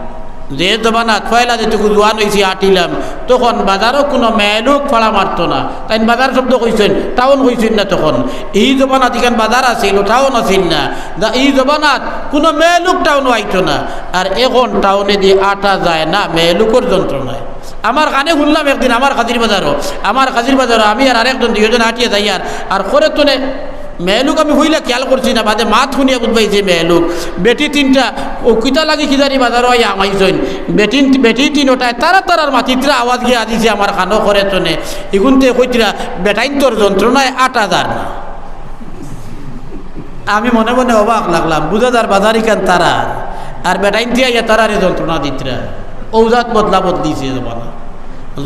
যে জমানাত পয়লা যেটুকু জোয়ান অইছি আটিলাম, তখন বাজারো কুনু মেয়েলোক ফাড়া মারতো না।" তাইন বাজার শব্দ কইছইন, টাউন কইছইন না তখন। ই জমানাত ইখান বাজার আছিল, টাউন আছিল না। দা-, ই জমানাত কুনু মেয়েলোক টাউনো আইতো না। আর এখন টাউনেদি আটা যায় না মেয়েলোকর যন্ত্রণায়। আমার কানে হুনলাম একদিন আমার কাজির বাজারো, আমার কাজির বাজারো আমি আর আরেকজন দুইজন আটিয়া যাইয়ার, আর খরে তনে মেয়েলোক আমি পয়লা খেয়াল করছি না, বাদে মাত হুনিয়া বুঝবাইছি মেয়েলোক। বেটি তিনটা, অউ কিতা লাগি কি জানি বাজারো আইয়া হামাইছইন। বেটি, বেটি তিনটায় তারা তারার মাতিত্রা আওয়াজ গিয়া দিছে আমার কানো খরে তনে। ইগুনতে কইত্রা, "বেটাইন্তর যন্ত্রণায় আটা যার না।" আমি মনে মনে অবাক লাগলাম, বুঝা যার বাজার ইখান তারার, আর বেটাইন্তে আইয়া তারারে যন্ত্রণা দিত্রা। অউ জাত বদলা বদলিছে জমানা।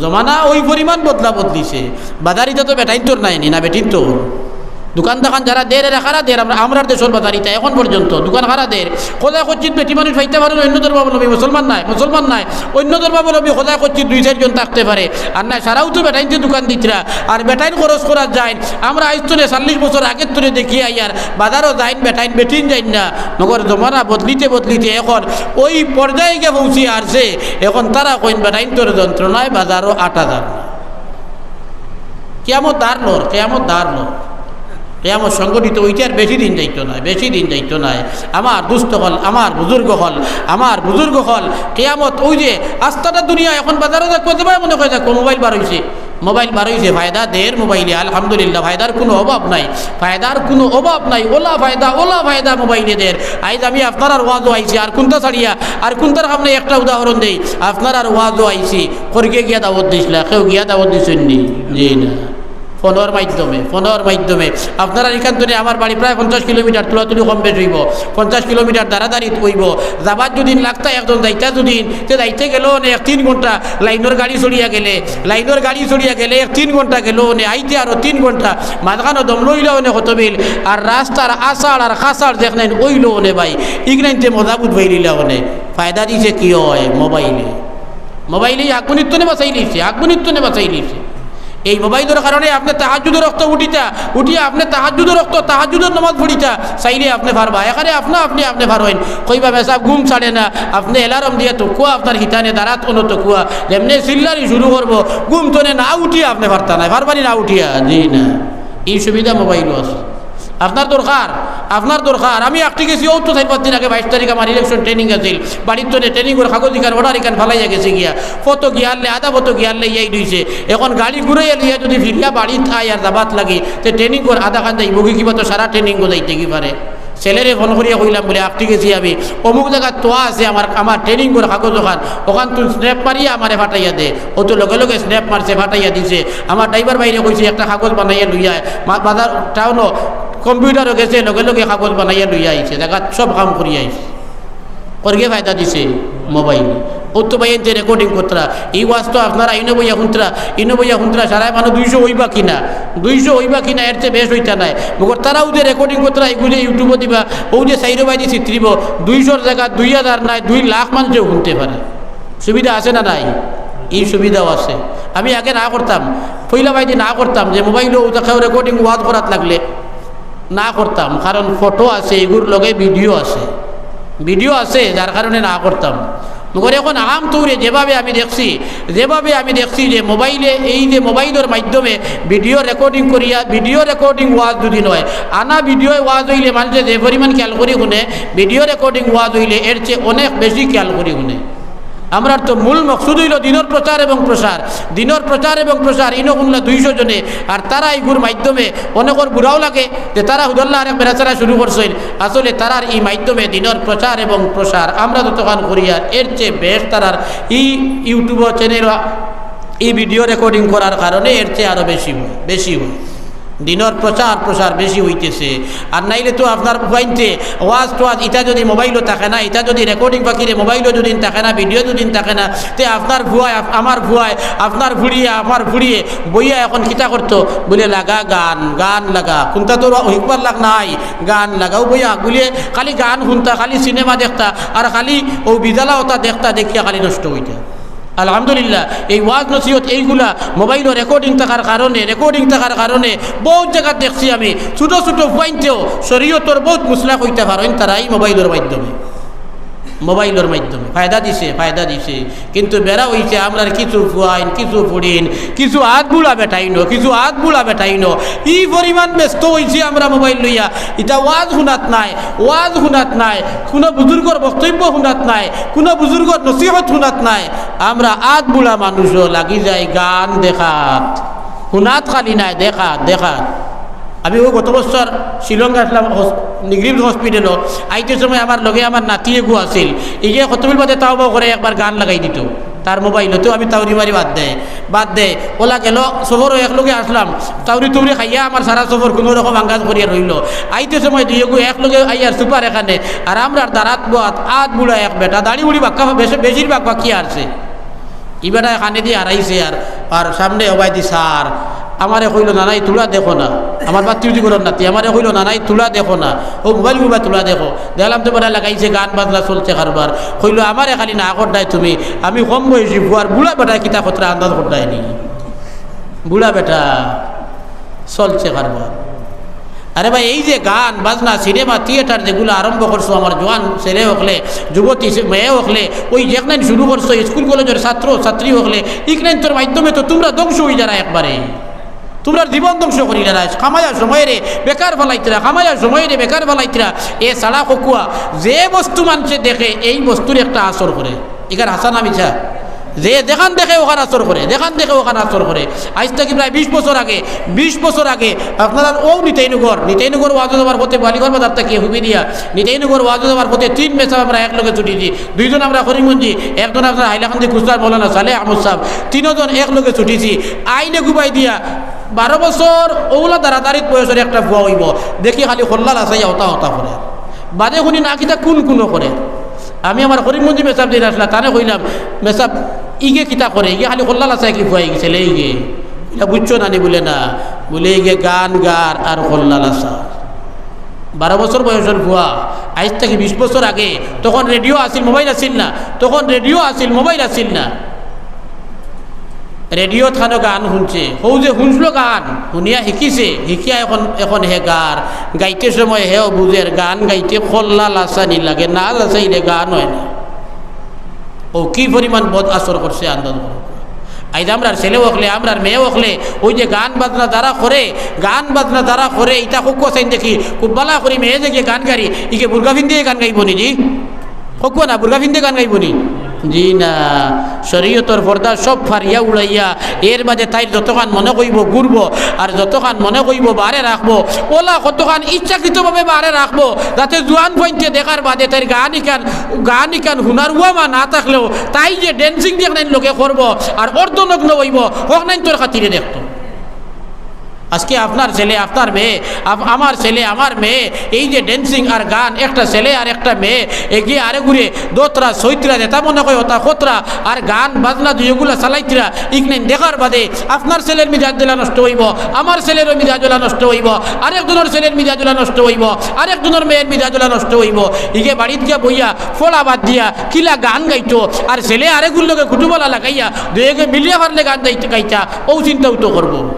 জমানা ওই পরিমাণ বদলা বদলিছে। বাজার ইতা তো বেটাইন্তর নায় নি, না বেটিন্তর। দোকান দাকান যারা দের, এরা কারা দের, আমরা, আমরার দেশর বাজার ইতা এখন পর্যন্ত দোকান কারা দের। খোদায় কচ্চিত বেটি মানুষ পাইতা পারো না, অইন্য ধর্মাবলম্বী, মুসলমান নায়, মুসলমান নায়, অইন্য ধর্মাবলম্বী খোদায় কচ্চিত দুই চাইরজন থাকতে পারে। আর নায়, সারাউ তো বেটাইন্তে দোকান দিত্রা। আর বেটাইন খরচ করা যায়। আমরা আইজ তনে চল্লিশ বছর আগের তনে দেখি আইয়ার, বাজারো যাইন বেটাইন, বেটিন যাইন না। মগর জমানা বদলিতে বদলিতে এখন ওই পর্যায়ে গিয়া পৌঁছি আরছে, এখন তারা কইন বেটাইন্তর যন্ত্রণায় বাজারো আটা যার না। কিয়ামত দাঁড়ানোর, কিয়ামত দাঁড়ানোর, কিয়ামত সংগঠিত অইতে আর বেশি দিন যাইতো নায়, বেশি দিন যাইতো নায়। আমার দুস্ত অকল, আমার বুজুর্গ অকল, আমার বুজুর্গ অকল, কিয়ামত ওই যে আস্তাটা দুনিয়া এখন বাজারো দেখবো, যে ভাই মনে কয় দেখবো মোবাইল বার অইছে, মোবাইল বার অইছে, ফায়দা দের মোবাইলে, আলহামদুলিল্লাহ, ফায়দার কুনু অভাব নাই, ফায়দার কুনু অভাব নাই, অলা ফায়দা, অলা ফায়দা মোবাইলে দের। আইজ আমি আপনারার ওয়াজো আইছি, আর কুনটা ছাড়িয়া, আর কুনটার সামনে একটা উদাহরণ দেই, আপনারার ওয়াজো আইছি, করিকে গিয়া দাওয়াত দিছলা, কেউ গিয়া দাওয়াত দিছইন নি? জি না। ফোনর মাধ্যমে, ফোনর মাধ্যমে। আপনারার ইখান তনে আমার বাড়ি প্রায় পঞ্চাশ কিলোমিটার, তুলাতুলি কম বেশ অইবো, পঞ্চাশ কিলোমিটার দাঁড়াদাঁড়ি অইবো। যাবার যুদিন লাগতা একজন, যাইতা যুদিন, তে যাইতে গেলেও অনে এক তিন ঘন্টা লাইনর গাড়ি চড়িয়া গেলে, লাইনর গাড়ি চড়িয়া গেলে এক তিন ঘন্টা গেলেও অনে, আইতে আরো তিন ঘন্টা, মাঝখানো দম লইলা অনে কত বিল, আর রাস্তার আষাড় আর খাসাড় দেখনেন অইলো অনে ভাই, ইগনাইনতে মজা বুঝ পাইলিলা অনে। ফায়দা দিছে কি অয়? মোবাইলে। মোবাইলে আগুনির তনে বাঁচাই লিছে, আগুনির তনে বাঁচাই লিছে। এই মোবাইলর কারণে আপনে তাহাজ্জুদর অক্ত উঠিতা, উঠিয়া আপনে তাহাজ্জুদর অক্ত, তাহাজ্জুদর নামাজ পড়িতা, চাইলে আপনে পারবা। এখানে আপনা আপনি আপনে পারইন। কইবা, "মেসাব, ঘুম ছাড়ে না।" আপনে alarm দিয়া তকুয়া আপনার হিতানে দাঁড়াত অনো তকুয়া। যেমনে চিল্লানি শুরু করবো, ঘুম তনে না উঠিয়া আপনে পারতা না। পারবানি না উঠিয়া? জি না। এই সুবিধা মোবাইলও আছে। আপনার দরকার, আপনার দরকার। আমি একটি গেছি, অউ তো চাইর পাঁচ দিন আগে, বাইশ তারিখ আমার election training আছিল। বাড়ির তনে training-র কাগজ ইখান, order ইখান ফালাইয়া গেছি গিয়া। ফটো গিয়ারলে, আধা ফটো গিয়ারলে ইয়াই দিছে। এখন গাড়ি ঘুরাইয়া লইয়া যুদি ফিরিয়া বাড়িত আই আর যাবাত লাগি, তে training-র আধাখান যাইবোগি কিবা, তো সারা training-ও যাইতে কি পারে। ছেলেরে ফোন করিয়া কইলাম বুলে, "আটকি গেছি আমি, অমুক জাগাত তোয়া আছে আমার, আমার training-র কাগজ অখান, অখান তুই snap মারিয়া আমারে ফাটাইয়া দে।" অউ তো লগে লগে snap মারছে, ফাটাইয়া দিছে। আমার driver ভাইরে কইছি, "একটা কাগজ বানাইয়া লইয়া আয়।" মা-, বাজার টাউনো computer-ও গেছে, লগে লগে কাগজ বানাইয়া লইয়া আইছে, জাগাত সব কাম করিয়া আইছে। করিকে ফায়দা দিছে মোবাইল। অউ তো ভাই, এনতে recording করতরা। ই ওয়াজ তো আপনারা ইনো বইয়া হুনতরা, ইনো বইয়া হুনতরা, সারায় মানুষ দুইশো অইবা কিনা, দুইশো অইবা কিনা, এরতে বেশ অইতা নায়। মগর তারাও যে recording করতরা, ইগুলি YouTube-ও দিবা, অউ যে চাইরো বায়দি ছিতরিবো, দুইশোর জাগাত দুই হাজার নায়, দুই লাখ মানুষেও হুনতে পারে। সুবিধা আছে না নাই? ই সুবিধাও আছে। আমি আগে না করতাম, পয়লা বায়দি না করতাম যে মোবাইলও অতা কেউ recording ওয়াজ করাত লাগলে না করতাম, কারণ ফটো আছে, ইগুর লগে video আছে, video আছে, যার কারণে না করতাম। মগর এখন আম তৌরে যেভাবে আমি দেখছি, যেভাবে আমি দেখছি যে মোবাইলে, এই যে মোবাইলর মাধ্যমে video recording করিয়া, video recording ওয়াজ যুদি নয়, আনা video ওয়াজ অইলে মানুষে যে পরিমাণ খেয়াল করি হুনে, video recording ওয়াজ অইলে এরচে অনেক বেশি খেয়াল করি হুনে। আমরার তো মূল মকসুদ অইলো দিনর প্রচার এবং প্রসার, দিনর প্রচার এবং প্রসার। ইনো হুনলা দুইশো জনে, আর তারা ইগুর মাধ্যমে অনেকর বুরাও লাগে যে তারা হুদল্লা আরেক বেড়াচেরা শুরু করছইন। আসলে তারার ই মাধ্যমে দিনর প্রচার এবং প্রসার আমরা যতখান করিয়ার, এরচে বেশ তারার ই YouTube channel, ই video recording করার কারণে এরচে আরো বেশি অয়, বেশি অয়। দিনর প্রচার প্রসার বেশি অইতেছে। আর নাইলে তো আপনার ফুয়াইন্তে ওয়াজ টোয়াজ ইতা যুদি মোবাইলও থাকে না, ইতা যুদি recording বাকিরে মোবাইলও যুদি থাকে না, video যুদি থাকে না, তে আপনার ফুয়ায়, আপ-, আমার ফুয়ায়, আপনার ফুড়িয়ে, আমার ফুড়িয়ে বইয়া এখন কিতা করতো? বুলে, "লাগা গান, গান লাগা।" কুনতা তোর হিকবার লাগ নাই, গান লাগাও বইয়া। বুলে, খালি গান হুনতা, খালি সিনেমা দেখতা, আর খালি অউ বিজালা অতা দেখতা, দেখিয়া খালি নষ্ট অইতা। আলহামদুলিল্লাহ, এই ওয়াজ নসিহত এইগুলা মোবাইলও recording থাকার কারণে, recording থাকার কারণে বউত জাগাত দেখছি আমি, ছোট ছোট ফুয়াইন্তেও শরীয়তর বউত মাসলা কইতা পারইন তারা এই মোবাইলর মাধ্যমে, মোবাইলর মাধ্যমে। ফায়দা দিছে, ফায়দা দিছে, কিন্তু বেড়া অইছে আমরার কিছু ফুয়াইন, কিছু ফুড়িন, কিছু আত বুড়া বেটাইনও, কিছু আত বুড়া বেটাইনও। ই পরিমাণ ব্যস্ত অইছি আমরা মোবাইল লইয়া, ইতা ওয়াজ হুনাত নাই, ওয়াজ হুনাত নাই, কুনু বুজুর্গর বক্তব্য হুনাত নাই, কুনু বুজুর্গর নসিহত হুনাত নাই। আমরা আত বুড়া মানুষও লাগি যাই গান দেখাত, হুনাত খালি নায়, দেখাত, দেখাত। আমি অউ গত বছর শিলং গেছলাম হস-, নিগ্রিমস হসপিটালো, আইতে সময় আমার লগে আমার নাতি এগু আছিল, ইগে কতবিল বাদে তাও বাও করে একবার গান লাগাই দিতো তার মোবাইলো, তো আমি তাউরি মারি বাদ দেয়, বাদ দেয়। অলা গেল সফরও একলগে আসলাম, তাউরি তুরি খাইয়া আমার সারা সফর কুনু রকম আঙ্গাজ করিয়া রইলো। আইতে সময় দুইগু একলগে আইয়ার সুপার এখানে, আর আমরার দারাত বওয়াত আত বুড়া এক বেটা, দাড়ি উড়ি বাক্কা বেশি-, বেশিরভাগ বাকি আছে। ই বেটায় কানেদি হারাইছে আর, আর সামনে অবায়দি স্যার, আমারে কইলো, "নানাই, তুলা দেখো না।" আমার বাত্তি উজি করার নাতি, আমারে কইলো, "নানাই, তুলা দেখো না।" অউ মোবাইল গুবা তুলা দেখো। দেখলাম তো বেটায় লাগাইছে গান বাজনা চলছে কারবার। কইলো, "আমারে খালি না করতায় তুমি, আমি কম বয়সী ফুয়ার বুড়া বেটায় কিতা করতরা আন্দাজ করতায় নি।" বুড়া বেটা চলছে কারবার। আরে ভাই, এই যে গান বাজনা, সিনেমা, থিয়েটার যেগুলা আরম্ভ করছো, আমার জোয়ান ছেলে অকলে, যুবতী ছে-, মেয়ে অকলে, অউ যেখান শুরু করছো, স্কুল কলেজর ছাত্র ছাত্রী অকলে, ইখানতর মাধ্যমে তো তুমরা ধ্বংস অইলারা একবারে। তুমরার জীবন ধ্বংস করিলারা। কামাইয়া সময়রে বেকার ফালাইতরা, কামাইয়া সময়রে বেকার ফালাইতরা। এ ছাড়া ককুয়া, যে বস্তু মানষে দেখে, এই বস্তুর একটা আসর করে। ইখান হাছা না মিছা? যে যেখান দেখে ওখান আসর করে, যেখান দেখে ওখান আসর করে। আইজ থাকি প্রায় বিশ বছর আগে, বিশ বছর আগে আপনারার অউ নিতাইনগর, নিতাইনগর ওয়াজো যাওয়ার পথে বালিগর বাজার থাকি হুবি দিয়া নিতাইনগর ওয়াজো যাওয়ার পথে তিন মেসাব আমরা একলগে ছুটিছি। দুইজন আমরা করিমগঞ্জি, একজন আপনার হাইলাকান্দি খুচরার মৌলানা সালেহ আহমদ সাহেব, তিনজন একলগে ছুটিছি। আইলে গুবাই দিয়া বারো বছর অউলা দাঁড়াদাঁড়িত বয়সর একটা ফুয়া অইবো। দেখি খালি কল্লা লাচাইয়া হতা হতা করে। বাদে হুনি না কিতা কুন কুনো করে। আমি আমার করিমগঞ্জি মেসাব দিন আসলা, তানে কইলাম, "মেসাব, ইগে কিতা করে? ইগে খালি কল্লা লাচায় কি ফুয়া ইগে ছেলে ইগে? ইটা বুঝছো না নি?" বুলে, "না।" বুলে, "ইগে গান গার আর কল্লা লাচা।" বারো বছর বয়সর ফুয়া, আইজ থাকি বিশ বছর আগে, তখন রেডিও আছিল, মোবাইল আছিল না, তখন রেডিও আছিল, মোবাইল আছিল না। রেডিওত খানো গান হুনছে, হউ যে হুনছিল গান, হুনিয়া হিকিছে, হিকিয়া এখন, এখন হে গার, গাইতে সময় হেও বুঝের গান গাইতে কল্লা লাচানি লাগে, না লাচাইলে গান অয় না। অউ কি পরিমাণ বদ আসর করছে আন্দাজ করো। আইজ আমরার ছেলে অকলে, আমরার মেয়ে অকলে, অউ যে গান বাজনা যারা করে, গান বাজনা যারা করে, ইতা কউক্কা চাইন দেখি, খুব বালা করি মেয়ে যে গিয়ে গান গারি, ইগে বুরকা ফিন্দিয়ে গান গাইবো নি জি? কউক্কা না, বুরকা ফিন্দিয়ে গান গাইবো নি? জি না, শরীয়তর পর্দা সব ফাড়িয়া উড়াইয়া এর বাদে তাইর যতখান মনে কইবো ঘুরবো, আর যতখান মনে কইবো বারে রাখবো, অলা কতখান ইচ্ছাকৃতভাবে বারে রাখবো, যাতে জুয়ান ফুয়াইন্তে দেখার বাদে তাইর গান ইখান, গান ইখান হুনার উয়ামা না থাকলেও তাই যে ড্যান্সিং দেখনাইন লোকে করবো আর অর্ধনগ্ন অইবো, হকনাইন্তর খাতিরে দেখতো। আজকে আপনার ছেলে, আপনার মেয়ে, আপ-, আমার ছেলে, আমার মেয়ে, এই যে ড্যান্সিং আর গান, একটা ছেলে আর একটা মেয়ে, এগিয়ে আরে ঘুরে দোতরা, সৈতরা, যেটা মনে হয় ওটা খোতরা, আর গান বাজনা দুইগুলা চালাইতরা, ইখান দেখার বাদে আপনার ছেলের মিজাজ দিলা নষ্ট অইবো, আমার ছেলেরও মিজাজ দিলা নষ্ট অইবো, আরেকজনের ছেলের মিজাজ দিলা নষ্ট অইবো, আরেকজনের মেয়ের মিজাজ দিলা নষ্ট অইবো। ইগে বাড়িত গিয়া বইয়া ফড়া বাদ দিয়া কিলা গান গাইতো, আর ছেলে আরেকগুর লগে কুটুমলা লাগাইয়া দুইগে মিলিয়া পারলে গান গাইতে গাইতা, অউ চিন্তাও তো করবো।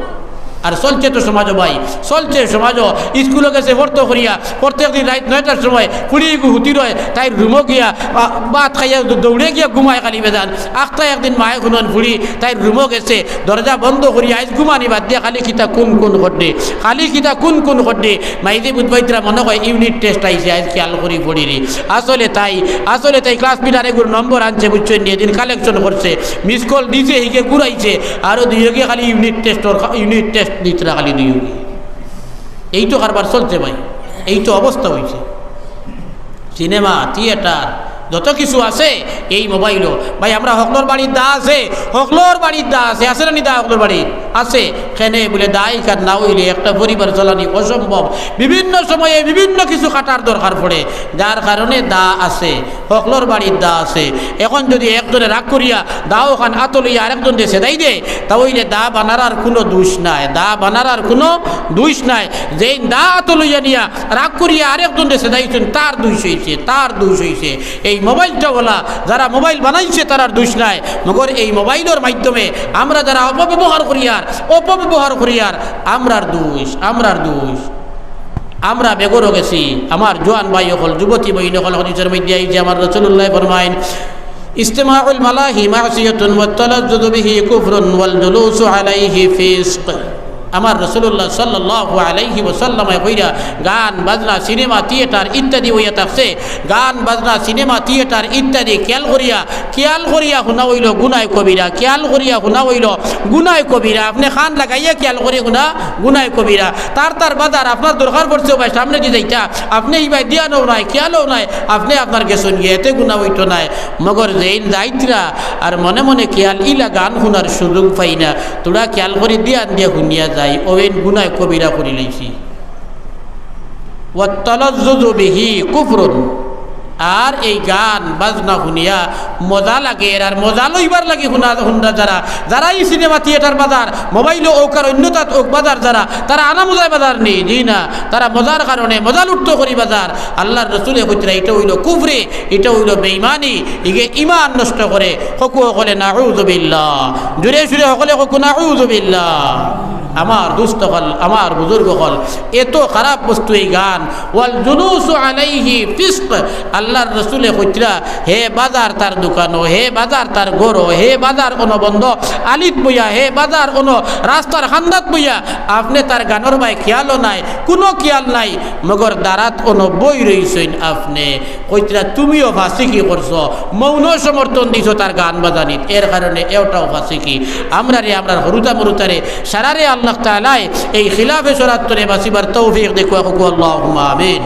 আর চলছে তো সমাজো ভাই, চলছে সমাজো। স্কুলো গেছে পড়তো করিয়া, প্রত্যেক দিন রাইত নয়টার সময় ফুড়ি এগু হুতি রয়, তাইর রুমো গিয়া, আ, ভাত খাইয়া দৌ-, দৌড়ে গিয়া ঘুমায় খালি বেজান। আখতা একদিন মায়ে হুনইন ফুড়ি তাইর রুমো গেছে, দরজা বন্ধ করিয়া আইজ ঘুমানি বাদ দিয়া খালি কিতা কুন কুন করডে, খালি কিতা কুন কুন করডে। মাইজি বুধবাইতরা মনে হয় ইউনিট টেস্ট আইছে, আইজ খেয়াল করি পড়িরি। আসলে তাই, আসলে তাই ক্লাস মিটার এগুর নম্বর আনছে, বুঝছইন নি, এদিন কালেকশন করছে, মিস কল দিছে, হিগে ঘুরাইছে, আরো দুইগে খালি ইউনিট টেস্টর, ইউনিট টেস্ট দিতরা খালি দুইগে। এই তো কারবার চলছে ভাই, এই তো অবস্থা অইছে। সিনেমা, থিয়েটার, যত কিছু আছে এই মোবাইলো। ভাই, আমরা হকলর বাড়িত দা আছে, হকলর বাড়িত দা আছে, আছে না নি দা হকলর বাড়িত? আছে। কেনে বুলে দা ইখান না অইলে একটা পরিবার চালানি অসম্ভব। বিভিন্ন সময়ে বিভিন্ন কিছু কাটার দরকার পড়ে, যার কারণে দা আছে, হকলর বাড়িত দা আছে। এখন যদি একজনে রাগ করিয়া দা অখান আতো লইয়া আরেকজনরে ছেদাই দে, তা অইলে দা বানারার কুনু দুষ নাই, দা বানারার কুনু দুষ নাই। যেইন দা আতো লইয়া নিয়া রাগ করিয়া আরেকজনরে ছেদাইছইন, তার দুষ অইছে, তার দুষ অইছে। এই মোবাইলটা ওলা, যারা মোবাইল বানাইছে তারার দুষ নাই, মগর এই মোবাইলর মাধ্যমে আমরা যারা অপব্যবহার করিয়ার, অপব্যবহার করিয়ার, আমরার দুষ, আমরার দুষ। আমরা বেগরো গেছি, আমার জোয়ান ভাই অকল, যুবতী বইন অকল, হাদিসর মধ্যে আইছে আমার রাসূলুল্লায় ফরমাইন, "ইস্তিমাউল মালাহি মাসিয়াতুন ওয়াত তালাজ্জুযু বিহি কুফরুন ওয়াল জুলুসু আলাইহি ফিসক।" আমার রাসূলুল্লাহ সাল্লাল্লাহু আলাইহি ওয়াসাল্লামে কইরা গান, বাজনা, সিনেমা, থিয়েটার ইত্যাদি অইয়া থাকছে। গান, বাজনা, সিনেমা, থিয়েটার ইত্যাদি খেয়াল করিয়া, খেয়াল করিয়া হুনা অইলো গুনায় কবিরা, খেয়াল করিয়া হুনা অইলো গুনায় কবিরা। আপনে কান লাগাইয়া খেয়াল করি হুনা গুনায় কবিরা। তার তার বাজার আপনার দরকার পড়ছে, ও ভাই, সামনে দি যাইতা, আপনে ইবায় ধিয়ানও নাই, খেয়ালও নাই, আপনে আপনার গেছইন গিয়া, এতে গুনা অইতো নায়। মগর যেইন যাইতরা আর মনে মনে খেয়াল ইলা গান হুনার সুযোগ পাই না, থুড়া খেয়াল করি ধিয়ান দিয়া হুনিয়া যাই, অউ এইন গুনায় কবিরা করিলাইছি। ওয়াত তালাজ্জুযু বিহি কুফরুন। আর এই গান বাজনা হুনিয়া মজা লাগের, আর মজা লইবার লাগি হুনা, হুনরা যারা, যারা এই সিনেমা থিয়েটার বাজার, মোবাইলো অউক আর অইন্যতাত অউক বাজার যারা, তারা আনা মজায় বাজার নি, জি না, তারা মজার কারণে মজা লুটতো করি বাজার। আল্লার রসুলে কইতরা, ইটা অইলো কুফরি, ইটা অইলো বেইমানি, ইগে ইমান নষ্ট করে। কউক্কা হকলে নাউযুবিল্লাহ, জুরে সুরে হকলে কউক্কা নাউযুবিল্লাহ। আমার দুস্ত অকল, আমার বুজুর্গ অকল, এত খারাপ বস্তু এই গান। "ওয়াল জুলুসু আলাইহি ফিসক।" আল্লাহর রসুলে কইতরা, হে বাজার তার দোকানো, হে বাজার তার ঘরো, হে বাজার অনো বন্দ আলিত বইয়া, হে বাজার অনো রাস্তার খান্দাত বইয়া, আপনে তার গানর বায় খিয়ালও নাই, কুনু খিয়াল নাই, মগর দারাত অনো বই রইছইন আপনে। কইতরা, তুমিও ফাসিকি করছো, মৌন সমর্থন দিছো তার গান বাজানিত, এর কারণে এওটাও ফাসিকি। আমরারে, আমরার হুরুতা মুরুতারে, সারারে আল্লাহ তাআলায় এই খিলাফে শরাত তনে বাঁচিবার তৌফিক দেউক্কা, কউক্কা আল্লাহুম্মা আমিন।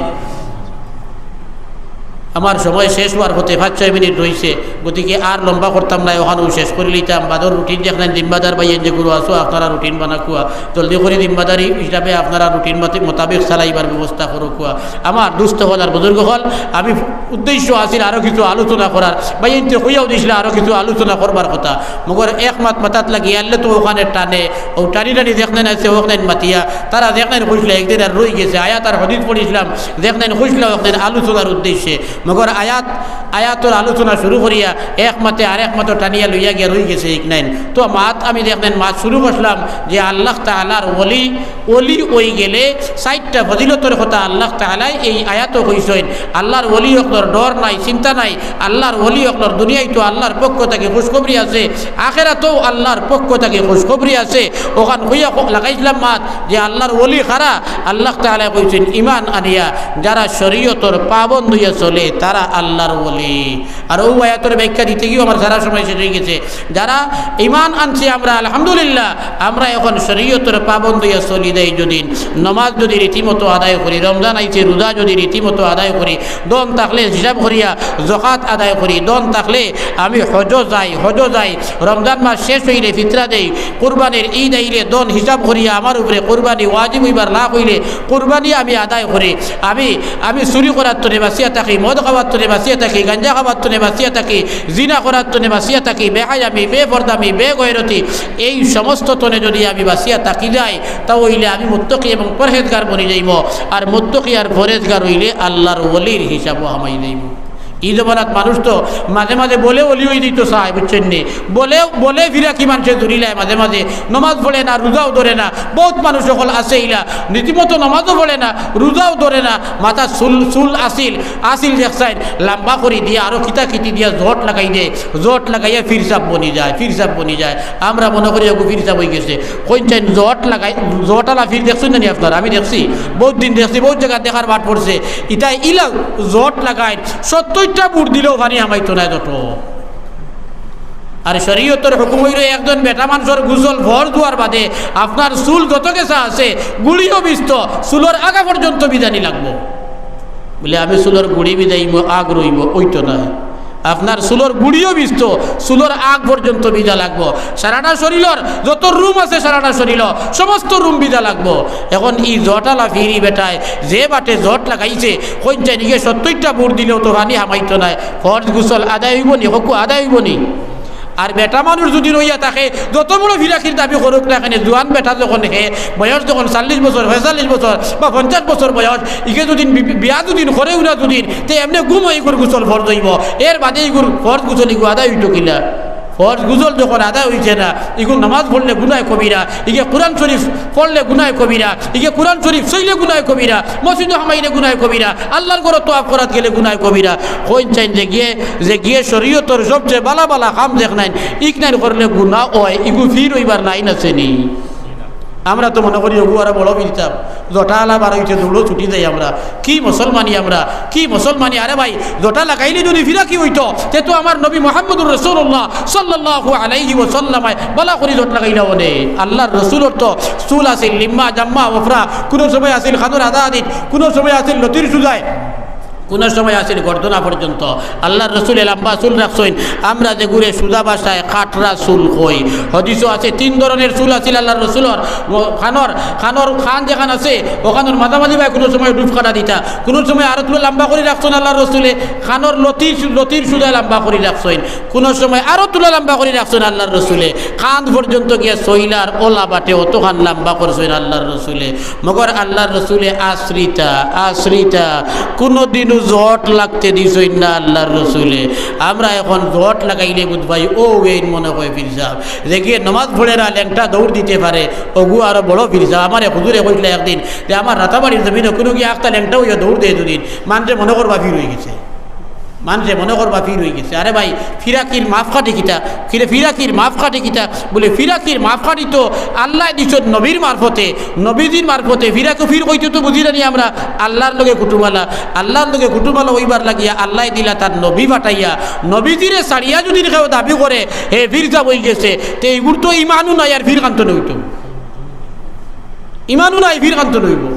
আমার সময় শেষ অওয়ার পথে, পাঁচ ছয় মিনিট রইছে, গতিকে আর লম্বা করতাম নায়, অখানউ শেষ করিলিতাম। বাদর রুটিন দেখইন, জিম্মাদার ভাইয়াইন যেগুইন আছো, আপনারা রুটিন বানাউক্কা, জলদি করি জিম্মাদারি হিসাবে আপনারা রুটিন মতে-, মোতাবেক চালাইবার ব্যবস্থা করউক্কা। আমার দুস্ত অকল আর বুজুর্গ অকল, আমি উদ্দেশ্য আছিল আরো কিছু আলোচনা করার, ভাইয়াইন্তে কইয়াও দিছলা আরো কিছু আলোচনা করবার কথা, মগর এক মাত মাথাত লাগি আইলে তো অখানে টানে, অউ টানি টানি যেখান আছে অখান মাতিয়া, তারা যেখান কইছলা একদিন আর রইগেছে, আয়াত আর হাদিস পড়ছিলাম, যেখান কইছলা অখান আলোচনার উদ্দেশ্যে, মগর আয়াত, আয়াতর আলোচনা শুরু করিয়া এক মাতে আরেক মাতো টানিয়া লইয়া গিয়া রইগেছে ইখান। তো মাত আমি যেখান মাত শুরু করছিলাম যে আল্লাহ তাআলার ওলি, ওলি অইগেলে চাইরটা ফজিলতর কথা আল্লাহ তাআলায় এই আয়াতো কইছইন। আল্লাহর ওলি অকলর ডর নাই, চিন্তা নাই। আল্লাহর ওলি অকলর দুনিয়াত তো আল্লাহর পক্ষ থাকি খুশখবরি আছে, আখেরাতও আল্লাহর পক্ষ থাকি খুশখবরি আছে। অখান কইয়া ক-, লাগাইছলাম মাত যে আল্লাহর ওলি কারা? আল্লাহ তাআলায় কইছইন, ইমান আনিয়া যারা শরিয়তর পাবন্দ অইয়া চলে, তারা আল্লাহর ওলি। আর অউ আয়াতর ব্যাখ্যা দিতে গিয়াও আমার সারা সময় শেষ অইগেছে। যারা ইমান আনছি আমরা, আলহামদুলিল্লাহ, আমরা অখন শরিয়তর পাবন্দ অইয়া চলি দেই। যদি নমাজ যদি রীতিমতো আদায় করি, রমজান আইছে, রুজা যদি রীতিমতো আদায় করি, ধন থাকলে হিসাব করিয়া জকাত আদায় করি, ধন থাকলে আমি হজো যাই, হজো যাই, রমজান মাস শেষ অইলে ফিতরা দেই, কুরবানির ঈদ আইলে ধন হিসাব করিয়া আমার উপরে কুরবানি ওয়াজিব অইবার লাখ অইলে কুরবানি আমি আদায় করি। আমি, আমি চুরি করার তনে বাঁচিয়া থাকি, মদ খাওয়ার তনে বাঁচিয়া থাকি, গাঞ্জা খাওয়ার তনে বাঁচিয়া থাকি, জিনা করার তনে বাঁচিয়া থাকি, বেহায়ামি, বেপর্দামি, বেগয়রতি, এই সমস্ত তনে যদি আমি বাঁচিয়া থাকি যাই, তা অইলে আমি মুত্তাকি এবং পরহেজগার বনি যাইমু। আর মুত্তাকি আর পরহেজগার অইলে আল্লাহর ওলির হিসাবো হামাই যাইমু। ই জমানাত মানুষ তো মাঝে মাঝে বলে ওলি অই দিতো চায়, বুঝছইন নি? বলে, বলে ফিরাকি মানষে জুড়িলায় মাঝে মাঝে, নমাজ পড়ে না, রুজাও ধরে না। বউত মানুষ অকল আছে ইলা, রীতিমতো নমাজও পড়ে না, রুজাও ধরে না, মাথাত চুল, চুল আছিল, আছিল দেখছইন, লাম্বা করি দিয়া আরো কিতা কিতি দিয়া জট লাগাই দেয়, জট লাগাইয়া ফিরসাব বনি যায়, ফিরসাব বনি যায়। আমরা মনো করি এগু ফিরসাব অইগেছে। কইন চাইন জট লাগাই, জট আলা ফির দেখছইন না নি আপনারা? আমি দেখছি, বউত দিন দেখছি, বউত জাগাত দেখার বাট পড়ছে। ইতায় ইলা জট লাগাইন, সত্তইরটা বুড় দিলেও পানি হামাইতো নায় জটো। আর শরিয়তর হুকুম অইলো একজন বেটা মানষর গোসল ফরজ অওয়ার বাদে আপনার চুল যত গেছা আছে গুড়িও ভিজতো, চুলর আগা পর্যন্ত ভিজানি লাগবো। বুলে আমি চুলর গুড়ি ভিজাইমু, আগ রইবো, অইতো নায়। আপনার চুলর গুড়িও ভিজতো, চুলর আগ পর্যন্ত ভিজা লাগবো। সারাটা শরিলর যত রুম আছে, সারাটা শরিল, সমস্ত রুম ভিজা লাগবো। অখন ই জট আলা ফিরি বেটায় যে বাটে জট লাগাইছে, কইন চাইন ইগে সত্তইরটা বুড় দিলেও তো পানি হামাইতো নায়। ফরজ গোসল আদায় অইবো নি? কউক্কা আদায় অইবো নি? আর বেটা মানুষ যদি রইয়া থাকে, যত বড় ফিরাকির দাবি করুক না কেনে, জুয়ান বেটা যখন হে, বয়স যখন চল্লিশ বছর, পঁয়তাল্লিশ বছর বা পঞ্চাশ বছর বয়স, ইগে যদি বি-, বিয়া যদি করেও না যদি, তে এমনে ঘুমো ইগুর গোসল ফরজ অইবো। এর বাদে ইগুর ফরজ গোসল ইগু আদায় অইতো কিলা? ফরজ গোসল যখন আদায় অইছে না, ইগু নমাজ পড়লে গুনায় কবিরা, ইগে কুরআন শরিফ পড়লে গুনায় কবিরা, ইগে কুরআন শরিফ ছইলে গুনায় কবিরা, মসজিদো হামাইলে গুনায় কবিরা, আল্লার ঘরো তওয়াফ করাত গেলে গুনায় কবিরা। কইন চাইন যেগিয়ে, যেগিয়ে শরিয়তর সবচে বালা বালা কাম দেখইন, ইখান করলে গুনা অয়, ইগু ফির অইবার লাইন আছে নি? আমরা তো মনো করি অগু আরো বড় ফিরসাব, জটা আলা বার অইছে, দৌড়ো ছুটি যাই আমরা। কি মুসলমানি আমরা, কি মুসলমানি? আরে ভাই, জটা লাগাইলে যদি ফিরাকি অইতো, তে তো আমার নবী মুহাম্মদুর রাসূলুল্লাহ সাল্লাল্লাহু আলাইহি ওয়াসাল্লামে বালা করি জট লাগাইলা অনে। আল্লার রসুলর তো চুল আছিল লিম্মা, জাম্মা, ওফরা, কুনু সময় আছিল কানর আদা আদিত, কুনু সময় আছিল লতির সুজায়, কুনু সময় আছিল গর্দনা পর্যন্ত। আল্লার রসুলে লাম্বা চুল রাখছইন, আমরা যেগুরে সুজা ভাষায় কাটরা চুল কই। হাদিসো আছে তিন ধরনের চুল আছিল আল্লার রসুলর। ও কানর, কানর কান যেখান আছে, অখানর মাঝামাঝি বায় কুনু সময় ডুব কাটা দিতা, কুনু সময় আরো তুলা লাম্বা করি রাখছইন আল্লার রসুলে, কানর লতির, লতির সুজায় লাম্বা করি রাখছইন, কুনু সময় আরো তুলা লাম্বা করি রাখছইন আল্লার রসুলে। কান পর্যন্ত গিয়া ছইলার ওলা বাটে অতখান লাম্বা করছইন আল্লার রসুলে। মগর আল্লার রসুলে আশ্রিতা, আশ্রিতা, কুনুদিনও জট লাগতে দিছইন না আল্লাহর রসুলে। আমরা এখন জট লাগাইলে বুঝবায়, ও এইন মনে কয় পীর সাব। যেগিয়ে নমাজ পড়ে না, লেংটা দৌড় দিতে পারে, অগু আরো বড় পীর সাব। আমারে হুজুরে কইছলা একদিন যে আমার রাতাবাড়ির জমিনো কুনু গিয়া আখতা লেংটা অইয়া দৌড় দেয় দুদিন, মানষে মনে করবা পীর অইগেছে। মানষে মনে করবা পীর অইগেছে। আরে ভাই, ফিরাকির মাপকাঠি কিতা? কিরে ফিরাকির মাপকাঠি কিতা? বুলে, ফিরাকির মাপকাঠি তো আল্লায় দিছইন নবীর মারফতে, নবীজির মারফতে। ফিরাকি পীর কইতে তো বুঝি জানি আমরা আল্লাহর লগে কুটুমালা, আল্লাহর লগে কুটুমালা অইবার লাগিয়া আল্লায় দিলা তার নবী পাঠাইয়া। নবীজিরে ছাড়িয়া যুদি কেউ দাবি করে হে পীর সাব অইগেছে, তে ইগুর তো ইমানও নাই আর পীর কান্তো নইতো। ইমানও নাই, পীর কান্তো নইবো।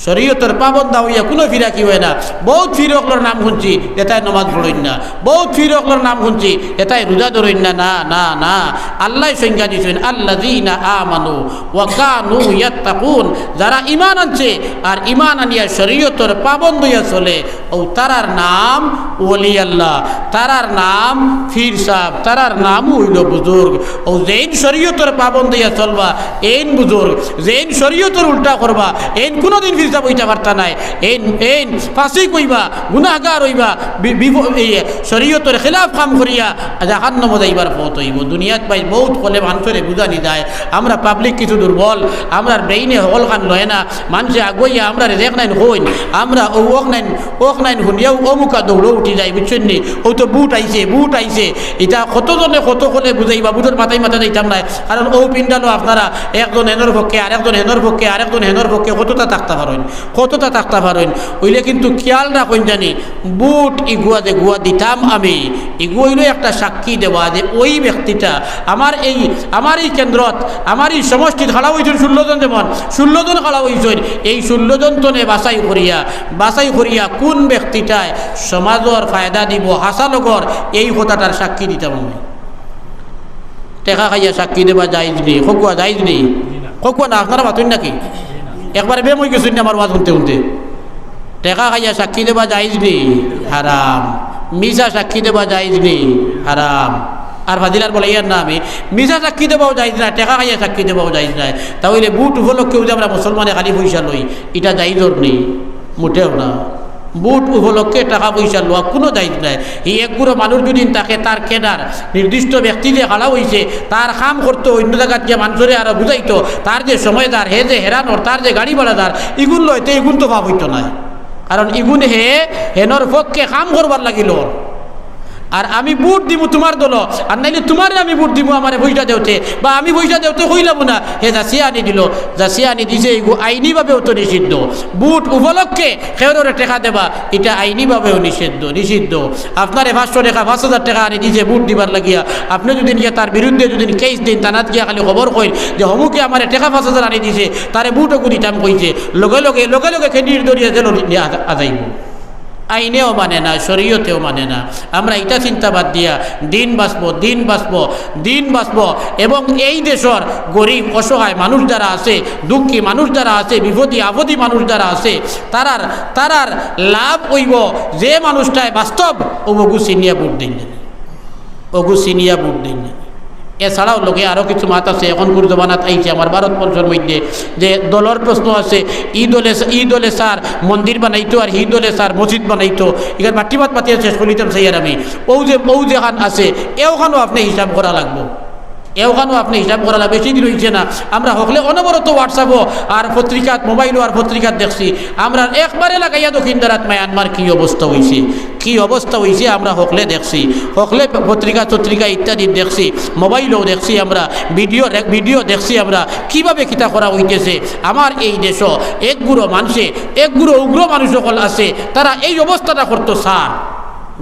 শরীয়তর পাবন্দা অইয়া কুনু ফিরাকি অয় না। বউত পীর অকলর নাম হুনছি, এতায় নমাজ পড়ইন না। বউত পীর অকলর নাম হুনছি, এতায় রোজা ধরইন না। না, না, না। আল্লায় সংজ্ঞা দিছইন, "আল্লাযীনা আমানু ওয়া কানু ইয়াত্তাকুন।" যারা ইমান আনছে আর ইমান আনিয়া শরীয়তর পাবন্দ অইয়া চলে, অউ তারার নাম ওলি আল্লাহ, তারার নাম পীর সাব, তারার নামও অইলো বুজুর্গ। অউ যেইন শরীয়তর পাবন্দ অইয়া চলবা, এইন বুজুর্গ। যেইন শরীয়তর উল্টা করবা, এইন কুনুদিন পীর সাব অইতা পারতা নায়। এইন, এইন ফাসিক অইবা, গুনাহগার অইবা, বি-, বিপ-, এই শরীয়তর খিলাফ কাম করিয়া জাহান্নামো যাইবার পথ অইবো। দুনিয়াত ভাই বউত কলে মানষরে বুঝানি যায়, আমরা পাবলিক কিছু দুর্বল, আমরার ব্রেইনে হকলখান লয় না। মানষে আগুয়াইয়া আমরারে দেখনাইন কইন, আমরা অউ অখনাইন, অখনাইন হুনিয়াউ অমুকা দৌড়ো উঠি যাই, বুঝছইন নি? অউ তো ভুট আইছে, ভুট আইছে। ইতা কতজনে কত কলে বুঝাইবা, ভুটর মাথায় মাথা যাইতাম নায়। কারণ অউ পিন্ডালো আপনারা একজন হেনর পক্ষে, আরেকজন হেনর পক্ষে, আরেকজন হেনর পক্ষে কততা থাকতা পারইন, কততা থাকতা পারইন। অইলে কিন্তু খিয়াল রাখইন জানি, ভুট ইগুয়া যেগুয়া দিতাম আমি, ইগু অইলো একটা সাক্ষী দেওয়া যে ওই ব্যক্তিটা আমার এই, আমার এই কেন্দ্রত, আমার এই সমষ্টিত খাড়া অইছইন ষোলো জন, যেমন ষোলো জন খাড়া অইছইন, এই ষোলো জন তনে বাছাই করিয়া, বাছাই করিয়া কুন ব্যক্তিটায় সমাজর ফায়দা দিবো, হাছা লগর, এই কথাটার সাক্ষী দিতাম আমি। টেকা খাইয়া সাক্ষী দেবা জায়েজ নি? কউক্কা জায়েজ নি? কউক্কা না, আপনারা মাতইন নাকি? একবারে বেম অইগেছইন নি আমার ওয়াজ হুনতে হুনতে? টেকা খাইয়া সাক্ষী দেবা জায়েজ নি? হারাম। মিছা সাক্ষী দেবা জায়েজ নি? হারাম। আর ফাজিলার বলাইয়ার না আমি, মিছা সাক্ষী দেবাও জায়েজ নায়, টেকা খাইয়া সাক্ষী দেবাও জায়েজ নায়। তা অইলে ভুট উপলক্ষে অউ যে আমরা মুসলমানে খালি পয়সা লই, ইটা জায়েজর নি? মুটেও না। ভুট উপলক্ষে টেকা পয়সা লওয়া কুনু জায়েজ নায়। হি এক গুরু মানুষ যুদি থাকে, তার ক্যাডার, নির্দিষ্ট ব্যক্তি যে খাড়া অইছে, তার কাম করতো, অইন্য জাগাত গিয়া মানষরে আরো বুঝাইতো, তার যে সময় যার, হে যে হেরানর, তার যে গাড়ি ভাড়া যার, ইগুন লইতে ইগুন তো পাপ অইতো নায়। কারণ ইগুন হে হেনর পক্ষে কাম করবার লাগি লর। আর আমি ভুট দিমু তুমার দলো, আর নাইলে তুমারে আমি ভুট দিমু আমারে পয়সা দেওতে, বা আমি পয়সা দেওতে কইলাম না, হে যাচিয়া আনি দিলো, যাচিয়া আনি দিছে, ইগু আইনিভাবেও তো নিষিদ্ধ। ভুট উপলক্ষে কেউরে টেকা দেবা, ইটা আইনিভাবেও নিষিদ্ধ, নিষিদ্ধ। আপনারে পাঁচশো টেকা, পাঁচ হাজার টেকা আনি দিছে ভুট দিবার লাগিয়া, আপনে যুদি গিয়া তার বিরুদ্ধে যুদি কেস দেইন, থানাত গিয়া খালি খবর কইন যে হমুকে আমারে টেকা পাঁচ হাজার আনি দিছে, তারে ভুট অগু দিতাম কইছে, লগে লগে, লগে লগে ক্যান্ডিডেট ধরিয়া জেলো নিয়া আ-, আজাইবো। আইনেও মানে না, শরীয়তেও মানে না। আমরা ইটা চিন্তা বাদ দিয়া দিন বাঁচবো, দিন বাঁচবো, দিন বাঁচবো। এবং এই দেশর গরিব, অসহায় মানুষ যারা আছে, দুঃখী মানুষ যারা আছে, বিপদী আপদী মানুষ যারা আছে, তারার, তারার লাভ অইবো যে মানুষটায় বাস্তব অগু চিনিয়া ভুট দেইন। অগু চিনিয়া ভুট দেইন। এছাড়াও লগে আরো কিছু মাত আছে, এখনকুর জমানাত আইছে আমার ভারতবর্ষর মধ্যে যে দলর প্রশ্ন আছে, ই দলে, ই দলে স্যার মন্দির বানাইতো আর হি দলে স্যার মসজিদ বানাইতো। ইখান মাটি মাত মাতিয়া শেষ করিতাম চাইয়ার আমি। অউ যে, অউ যেখান আছে, এওখানও আপনে হিসাব করা লাগবো। এওখানও আপনে হিসাব করা লাগবো। বেশি দিন অইছে না, আমরা হকলে অনবরত WhatsApp-ও আর পত্রিকাত, মোবাইলও আর পত্রিকাত দেখছি। আমরা একবারে লাগাইয়া দক্ষিণধারাত মায়ানমার কি অবস্থা অইছে, কি অবস্থা অইছে আমরা হকলে দেখছি, হকলে পত্রিকা তত্রিকা ইত্যাদি দেখছি, মোবাইলও দেখছি আমরা, ভিডিও রে-, ভিডিও দেখছি আমরা, কিভাবে কিতা করা অইতেছে। আমার এই দেশো এক গুরু মানষে, এক গুরু উগ্র মানুষ অকল আছে, তারা এই অবস্থাটা করতো চার।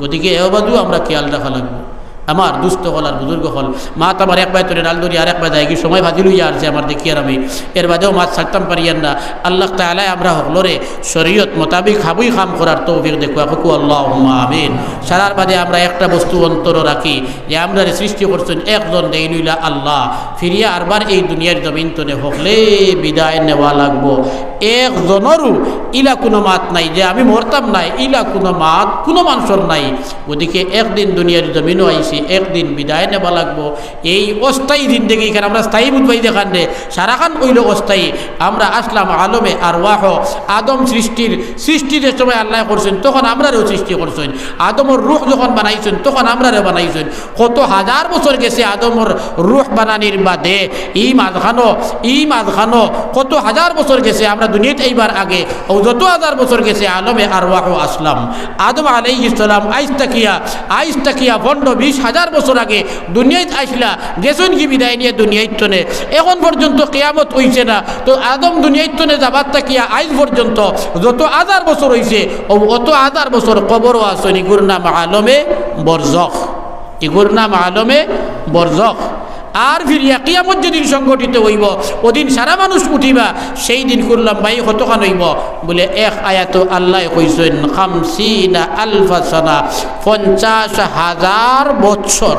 গতিকে এ বাজু আমরা খেয়াল রাখা লাগবো। আমার দুস্ত অকল আর বুজুর্গ অকল, মাত আমার এক বায় তরে ডাল ধরি আর এক বায় যায়গি, সময় ফাজিল অইয়া আরছে আমার দেখিয়ার আমি, এর বাদেও মাত ছাড়তাম পারিয়ার না। আল্লাহ তাআলায় আমরা হকলরে শরীয়ত মোতাবিক হাবুই কাম করার তৌফিক দেউক্কা, কউক্কা আল্লাহুম্মা আমিন। সারার বাদে আমরা একটা বস্তু অন্তরো রাখি যে আমরারে সৃষ্টি করছইন একজন, দেইন অইলা আল্লাহ। ফিরিয়া আরবার এই দুনিয়ার জমিন তনে হকলে বিদায় নেওয়া লাগবো। একজনরও ইলা কুনু মাত নাই যে আমি মরতাম নায়, ইলা কুনু মাত কুনু মানষর নাই। গতিকে একদিন দুনিয়ার জমিনো আইছি, একদিন বিদায় নেওয়া লাগবো। এই অস্থায়ী জিন্দেগি, কারণ আমরা স্থায়ী বুঝবায় যেখান রে, সারাখান অইলো অস্থায়ী। আমরা আসলাম আলমে আরওয়াহ, আদম সৃষ্টির, সৃষ্টি যে সময় আল্লায় করছইন, তখন আমরারেও সৃষ্টি করছইন। আদমর রুহ যখন বানাইছইন, তখন আমরারেও বানাইছইন। কত হাজার বছর গেছে আদমর রুহ বানানির বাদে, ই মাঝখানো, ই মাঝখানো কত হাজার বছর গেছে আমরা দুনিয়াত আইবার আগে, ও যত হাজার বছর গেছে আলমে আরওয়াহ আসলাম। আদম আলাইহিস সালাম আইজ তাকিয়া, আইজ তাকিয়া পনেরো বিশ হাজার বছর আগে দুনিয়াত আইসলা, গেছইন গি বিদায় নিয়া দুনিয়াত তনে। এখন পর্যন্ত কিয়ামত অইছে না। তো আদম দুনিয়াত তনে যাবার তাকিয়া আইজ পর্যন্ত যত হাজার বছর অইছে, ও অত হাজার বছর কবরো আছইন, ইগুর নাম আলমে বরজখ। ইগুর নাম আলমে বরজখ। আর ফিরিয়া কিয়ামত যেদিন সংগঠিত অইবো, ওদিন সারা মানুষ উঠিবা, সেই দিন কুল্লাম ভাই কতখান অইবো? বলে এক আয়াতো আল্লায় কইছইন, "খামসিনা আলফা সানা", পঞ্চাশ হাজার বছর।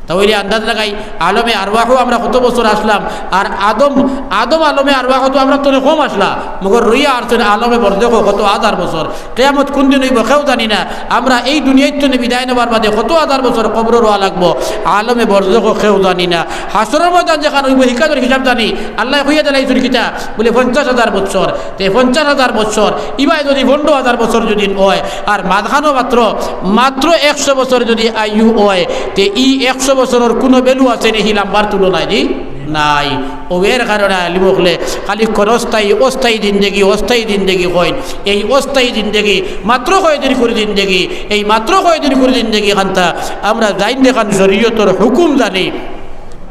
তাইলে আন্দাজ লাগাই, আলমে আরওয়াহো আমরা কত বছর আসলাম, আর আদম, আদম আলমে আরওয়াহো তো আমরার তনে কম আসলা, মগর রইয়া আছইন আলমে বরজখো কত হাজার বছর। কিয়ামত কুন দিন অইবো, কেউ জানি না। আমরা এই দুনিয়াত তনে বিদায় নেবার বাদে কত হাজার বছর কবরো রওয়া লাগবো, আলমে বরজখো কেউ জানি না। হাশরর ময়দান যেখান অইবো, হিকানোর হিসাব জানি, আল্লায় কইয়া দিলাইছইন কিতা, বলে পঞ্চাশ হাজার বছর। তে পঞ্চাশ হাজার বছর, ইবায় যদি পনেরো হাজার বছর যদি অয়, আর মাঝখানো মাত্র, মাত্র একশো বছর যদি আয়ু অয়, তে ই একশো বছরর কুনু value আছে নি হি লাম্বার তুলনায় দি? নাই। ও এর কারণে আলিম অকলে খালি ক্ষণস্থায়ী, অস্থায়ী জিন্দেগি, অস্থায়ী জিন্দেগি কইন। এই অস্থায়ী জিন্দেগি মাত্র কয়দিন করি জিন্দেগি, এই মাত্র কয়দিন করি জিন্দেগি খানতা আমরা জাইন দেখান শরীয়তর হুকুম জানি,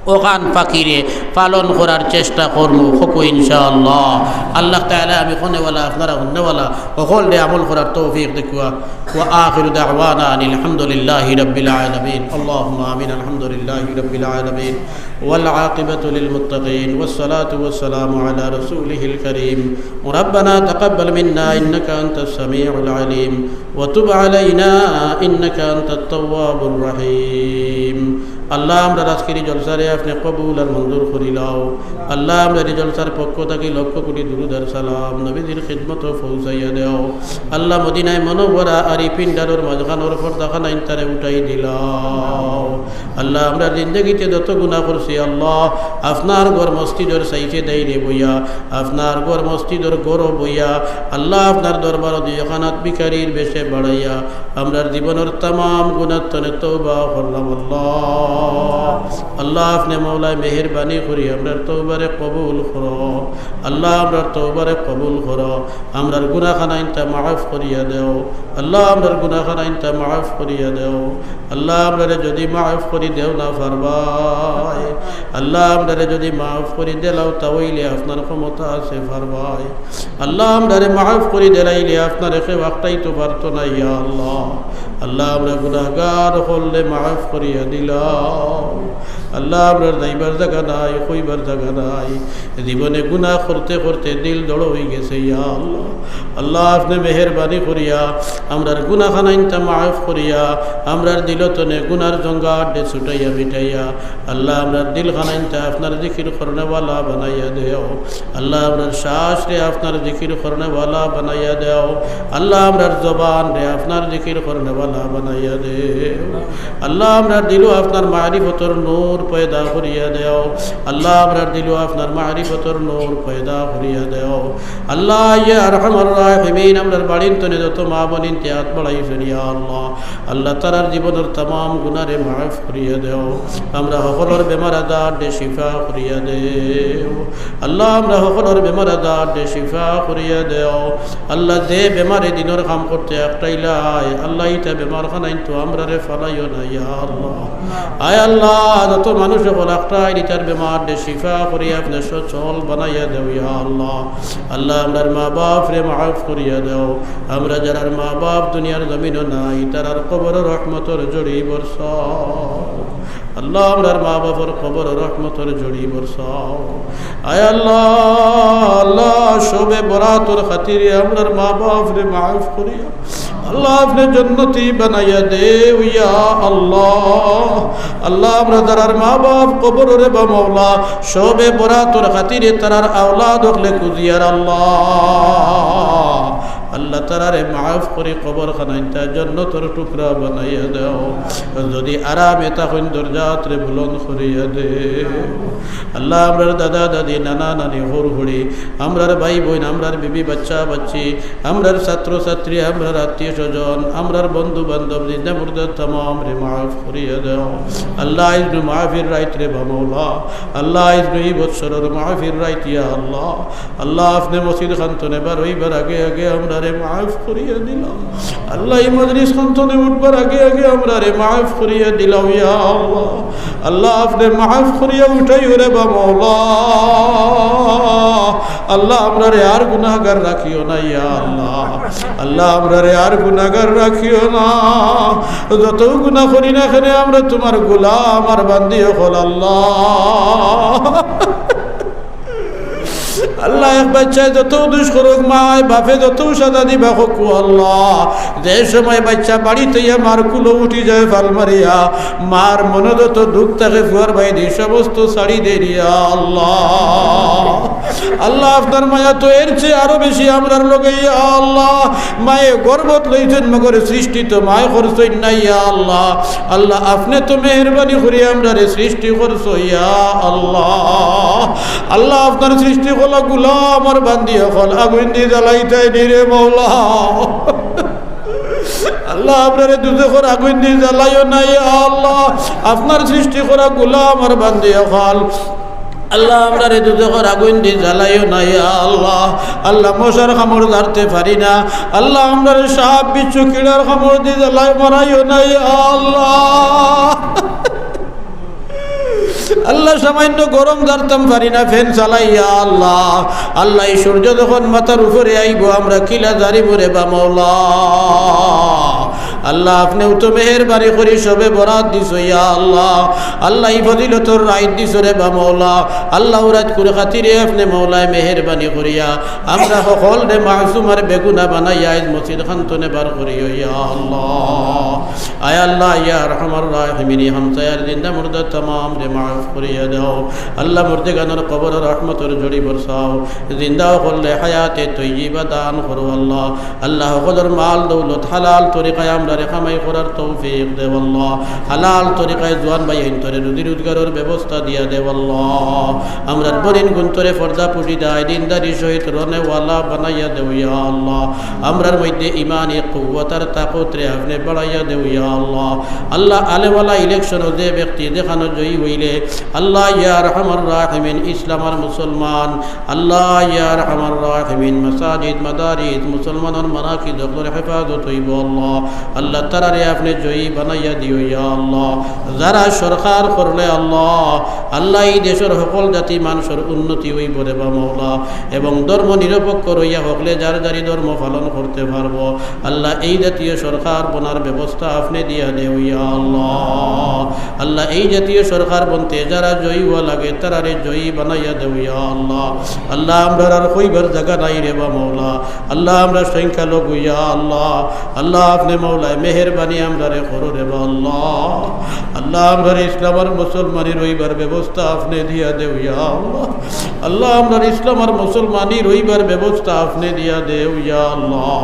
ওখান ফাকিরে পালন করার চেষ্টা করমু, হকু ইনশাআল্লাহ। আল্লাহ তাআলা আমি কনেওয়ালা, আপনারা হুননেওয়ালা, হকলরে আমল করার তৌফিক দেউক্কা। وآخر دعوانا أن الحمد لله رب العالمين. اللهم آمين. الحمد لله رب العالمين. والعاقبة للمتقين. والصلاة والسلام على رسوله الكريم. ربنا تقبل منا إنك أنت السميع العليم. وتب علينا إنك أنت التواب الرحيم. আল্লাহ, আমরার আজকের ই জলসারে আপনে কবুল আর মঞ্জুর করি লও। আল্লাহ, আমরার ই জলসার পক্ষ থাকি লক্ষ কোটি দুরুদ আর সালাম নবীজির খিদমতো পৌঁছাইয়া দেও। আল্লাহ, মদিনায় মুনাওয়ারা আর ই পিন্ডালর মাঝখানোর পর্দাখানাইন তারে উঠাই দিলাও। আল্লাহ, আমরা জিন্দেগিতে যত গুনাহ করছি, আল্লাহ, আপনার ঘর মসজিদর সাইডে দাইরে বইয়া, আপনার ঘর মসজিদর ঘরো বইয়া, আল্লাহ, আপনার দরবারো দুইখান আত ভিখারির বেশে বাড়াইয়া, আমরার জীবনর তামাম গুনার তনে তওবা করলাম, আল্লাহ। আল্লাহ, আপনে মওলায় মেহেরবানি করি আমরার তওবারে কবুল করো। আল্লাহ, আমরার তওবারে কবুল করো। আমরার গুনাহখানাইনতা মাফ করিয়া দেও। আল্লাহ, আমরার গুনাহখানাইনতা মাফ করিয়া দেও। আল্লাহ, আমরারে যদি মাফ করি দেও না পারবায়, আল্লাহ, আমরারে যদি মাফ করি দিলাও, তা অইলে আপনার ক্ষমতা আছে পারবায়। আল্লাহ, আমরারে মাফ করি দিলাইলে আপনারে কেউ আটকাইতো পারতো না, ইয়া আল্লাহ। আল্লাহ, আমরা গুনাহগার অকলরে মাফ করিয়া দিলাও। আল্লাহ, আমরার যাইবার জাগা নাই, কইবার জাগা নাই। জীবনে গুনাহ করতে করতে দিল দড় অইগেছে, ইয়া আল্লাহ। আল্লাহ, আপনে মেহেরবানি করিয়া আমরার গুনাহখানাইনতা মাফ করিয়া, আমরার দিল তনে গুনার জঙ্গালরে ছুটাইয়া মিটাইয়া, আল্লাহ, আমরার দিলখানাইনতা আপনার জিকির করনেওয়ালা বানাইয়া দেও। আল্লাহ, আমরার শ্বাসরে আপনার জিকির করনেওয়ালা বানাইয়া দেও। আল্লাহ, আমরার জবানরে আপনার জিকির করনেওয়ালা বানাইয়া দেও। আল্লাহ, আমরার দিলো আপনার মারিফতর নূর পয়দা করিয়া দেও। আল্লাহ, আমরার দিলো আপনার মারিফতর নূর পয়দা করিয়া দেও। আল্লাহ, ইয়া আরহামার রাহিমিন, আমরার বাড়ির তনে যত মা বোনিন্তে আত বাড়াইছইন, ইয়া আল্লাহ, আল্লাহ, তারার জীবনর তামাম গুনারে মাফ করিয়া দেও। আমরা হকলর বেমার আজাররে শিফা করিয়া দেও। আল্লাহ, আমরা হকলর বেমার আজাররে শিফা করিয়া দেও। আল্লাহ, যে বেমারে দিনর কাম করতে আটকাইলায়, আল্লাহ, ইতা বেমারখানাইনতো আমরারে ফালাইও না, ইয়া আল্লাহ। আয় আল্লাহ, যত মানুষ অকল আটকাইন, ইতার বেমাররে শিফা করি আপনে সচল বানাইয়া দেও, ইয়া আল্লাহ। আল্লাহ, আমরার মা বাপরে মাফ করিয়া দেও। আমরা যারার মা বাপ দুনিয়ার জমিনো নাই, তারার কবরো রহমতর ঝড়ি বরসাও। আল্লাহ, আমরার মা বাপর কবরো রহমতর ঝড়ি বরসাও। আয় আল্লাহ, আল্লাহ, শবে বরাতর খাতিরে আমরার মা বাপরে মাফ করিয়া আল্লাহ, আপনে জন্নতি বানাইয়া দেও, ইয়া আল্লাহ। আল্লাহ, আমরা যারার মা বাপ কবরো রে বা মওলা, শবে বরাতর খাতিরে তারার আওলাদ অকলে খুজিয়ার আল্লাহ। আল্লাহ, তারারে মাফ করি কবরখানাইনতা জন্নতর টুকরা বানাইয়া দেও। যদি আরামে থাকইন, দরজাতরে বুলন্দ করিয়া দেও। আল্লাহ, আমরার দাদা দাদি, নানা নানি, হউর হুড়ি, আমরার ভাই বইন, আমরার বিবি বাচ্চা বাচ্চি, আমরার ছাত্র ছাত্রী, আমরার আত্মীয় স্বজন, আমরার বন্ধু বান্ধব, জিন্দা মুর্দা তামামরে মাফ করিয়া দেও। আল্লাহ, আইজ নু মাহফিল রাইত রে বা মৌলা। আল্লাহ, আইজ নু ই বৎসরর মাহফিল রাইত, ইয়া আল্লাহ। আল্লাহ, আপনে মসজিদ খান তনে বার অইবার আগে আগে আমরারে মাফ করিয়া দিলাও। আল্লাহ, ই মজলিস খান তনে উঠবার আগে আগে আমরারে মাফ করিয়া দিলাও, ইয়া আল্লাহ। আল্লাহ, আপনে মাফ করিয়া উঠাইও রে বা মৌলা। আল্লাহ, আমরারে আর গুনাহগার রাখিও না, ইয়া আল্লাহ। আল্লাহ, আমরারে আর গুনাহগার রাখিও না। যত গুনাহ করি না কেনে, আমরা তুমার গোলাম আর বান্দি অকল, আল্লাহ। আল্লাহ, এক বাচ্চায় যত দুষ করুক, মায় বাপে যত সাজা দিবা কউক্কা, আল্লাহ, যে সময় বাচ্চা বাড়ি থইয়া মার কুলো উঠি যায় ফাল মারিয়া, মার মনো যত দুখ থাকে, ফুয়ার ভাইদি সমস্ত ছাড়ি দেইন, ইয়া আল্লাহ। আল্লাহ, আপনার মায়া তো এর চেয়ে আরো বেশি আমরার লগে, ইয়া আল্লাহ। মায়ে গর্ভত লইছইন, মগর সৃষ্টি তো মায় করছইন না, ইয়া আল্লাহ। আল্লাহ, আপনে তো মেহেরবানি করি আমরারে সৃষ্টি করছো, ইয়া আল্লাহ। আল্লাহ, আপনার সৃষ্টি অকল, গোলাম আর বান্দি অকল, আগুইন দি জ্বালাইতায় নি রে মৌলা। আল্লাহ, আমরারে দুজখর আগুইন দি জ্বালাইও না, ইয়া আল্লাহ। আপনার সৃষ্টি করা গোলাম আর বান্দি অকল, আল্লাহ, আমরারে দুজখর আগুইন দি জ্বালাইও না, ইয়া আল্লাহ। আল্লাহ, মশার কামড় জারতে পারি না। আল্লাহ, আমরারে সাপ, বিচ্ছু, কিড়ার কামড় দি জ্বালাই মরাইও না, ইয়া আল্লাহ। আল্লাহ, সামান্য গরম জারতাম পারি না, ফ্যান চালাই, ইয়া আল্লাহ। আল্লাহ, ই সূর্য যখন মাথার উপরে আইবো, আমরা কিলা জারিমু রে বা মৌলা। আল্লাহ, আপনেও তো মেহেরবানি করি শবে বরাত দিছো, ইয়া আল্লাহ। আল্লাহ, ই ফজিলতর রাইত দিছো রে বা মৌলা। আল্লাহ, ও রাইত কুর খাতিরে আপনে মৌলায় মেহেরবানি করিয়া আমরা হকলরে মাসুম আর বেগুনা বানাইয়া আইজ মসজিদ খান তনে বার করিও, ইয়া আল্লাহ। আয় আল্লাহ, ইয়া আরহামার রাহিমিন, ই হামসায়ার জিন্দা মুর্দা তামামরে মাফ করিয়া দেও। আল্লাহ, মুর্দেগানর কবরো রহমতর ঝড়ি বরসাও। জিন্দা অকলরে হায়াতে তৈয়বা দান করো আল্লাহ। আল্লাহ, হকলর মাল দৌলত হালাল তরিকায় আমরারে কামাই করার তৌফিক দেও আল্লাহ। হালাল তরিকায় জোয়ান ভাইয়াইন্তরে রুজি রোজগারর ব্যবস্থা দিয়া দেও আল্লাহ। আমরার বইনগুন্তরে পর্দা পুশিদায় দিনদারি সহিত রনেওয়ালা বানাইয়া দেও ইয়া আল্লাহ। আমরার মধ্যে ইমানি কুওয়াত আর তাকতরে আপনে বাড়াইয়া দেও ইয়া আল্লাহ। আল্লাহ, আলেওয়ালা ইলেকশনো যে ব্যক্তি যেখানো জয়ী অইলে, আল্লাহ ইয়া আরহামার রাহিমিন, ইসলাম আর মুসলমান, আল্লাহ ইয়া আরহামার রাহিমিন, মাসাজিদ, মাদারিস, মুসলমানর মারাকিজ অকলর হেফাজত অইবো আল্লাহ। আল্লাহ, তারারে আপনে জয়ী বানাইয়া দিও ইয়া আল্লাহ। যারা সরকার করলে আল্লাহ, আল্লাহ, ই দেশর হকল জাতি মানষর উন্নতি অইবো রে বা মৌলা, এবং ধর্ম নিরপেক্ষ রইয়া হকলে যার যারি ধর্ম পালন করতে পারবো। আল্লাহ, এই জাতীয় সরকার বনার ব্যবস্থা আপনে দিয়া দেও ইয়া আল্লাহ। আল্লাহ, এই জাতীয় সরকার বনতে যারা জয়ী অওয়া লাগে, তারারে জয়ী বানাইয়া দেও ইয়া আল্লাহ। আল্লাহ, আমরার আর কইবার জাগা নাই রে বা মৌলা। আল্লাহ, আমরা সংখ্যালঘু ইয়া আল্লাহ। আল্লাহ, আপনে মৌলায় মেহেরবানি আমরারে করো রে বা আল্লাহ। আল্লাহ, আমরারে ইসলাম আর মুসলমানি রইবার ব্যবস্থা আপনে দিয়া দেও ইয়া আল্লাহ। আল্লাহ, আমরারে ইসলাম আর মুসলমানি রইবার ব্যবস্থা আপনে দিয়া দেও ইয়া আল্লাহ।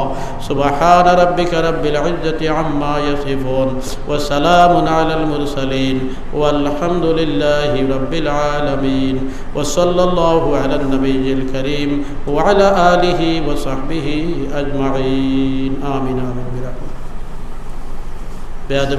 سبحان ربك رب العزة عما يصفون وسلام على المرسلين والحمد لله رب العالمين وصلى الله على النبي الكريم وعلى آله وصحبه أجمعين. آمين، آمين برحمتك. বেয়াদব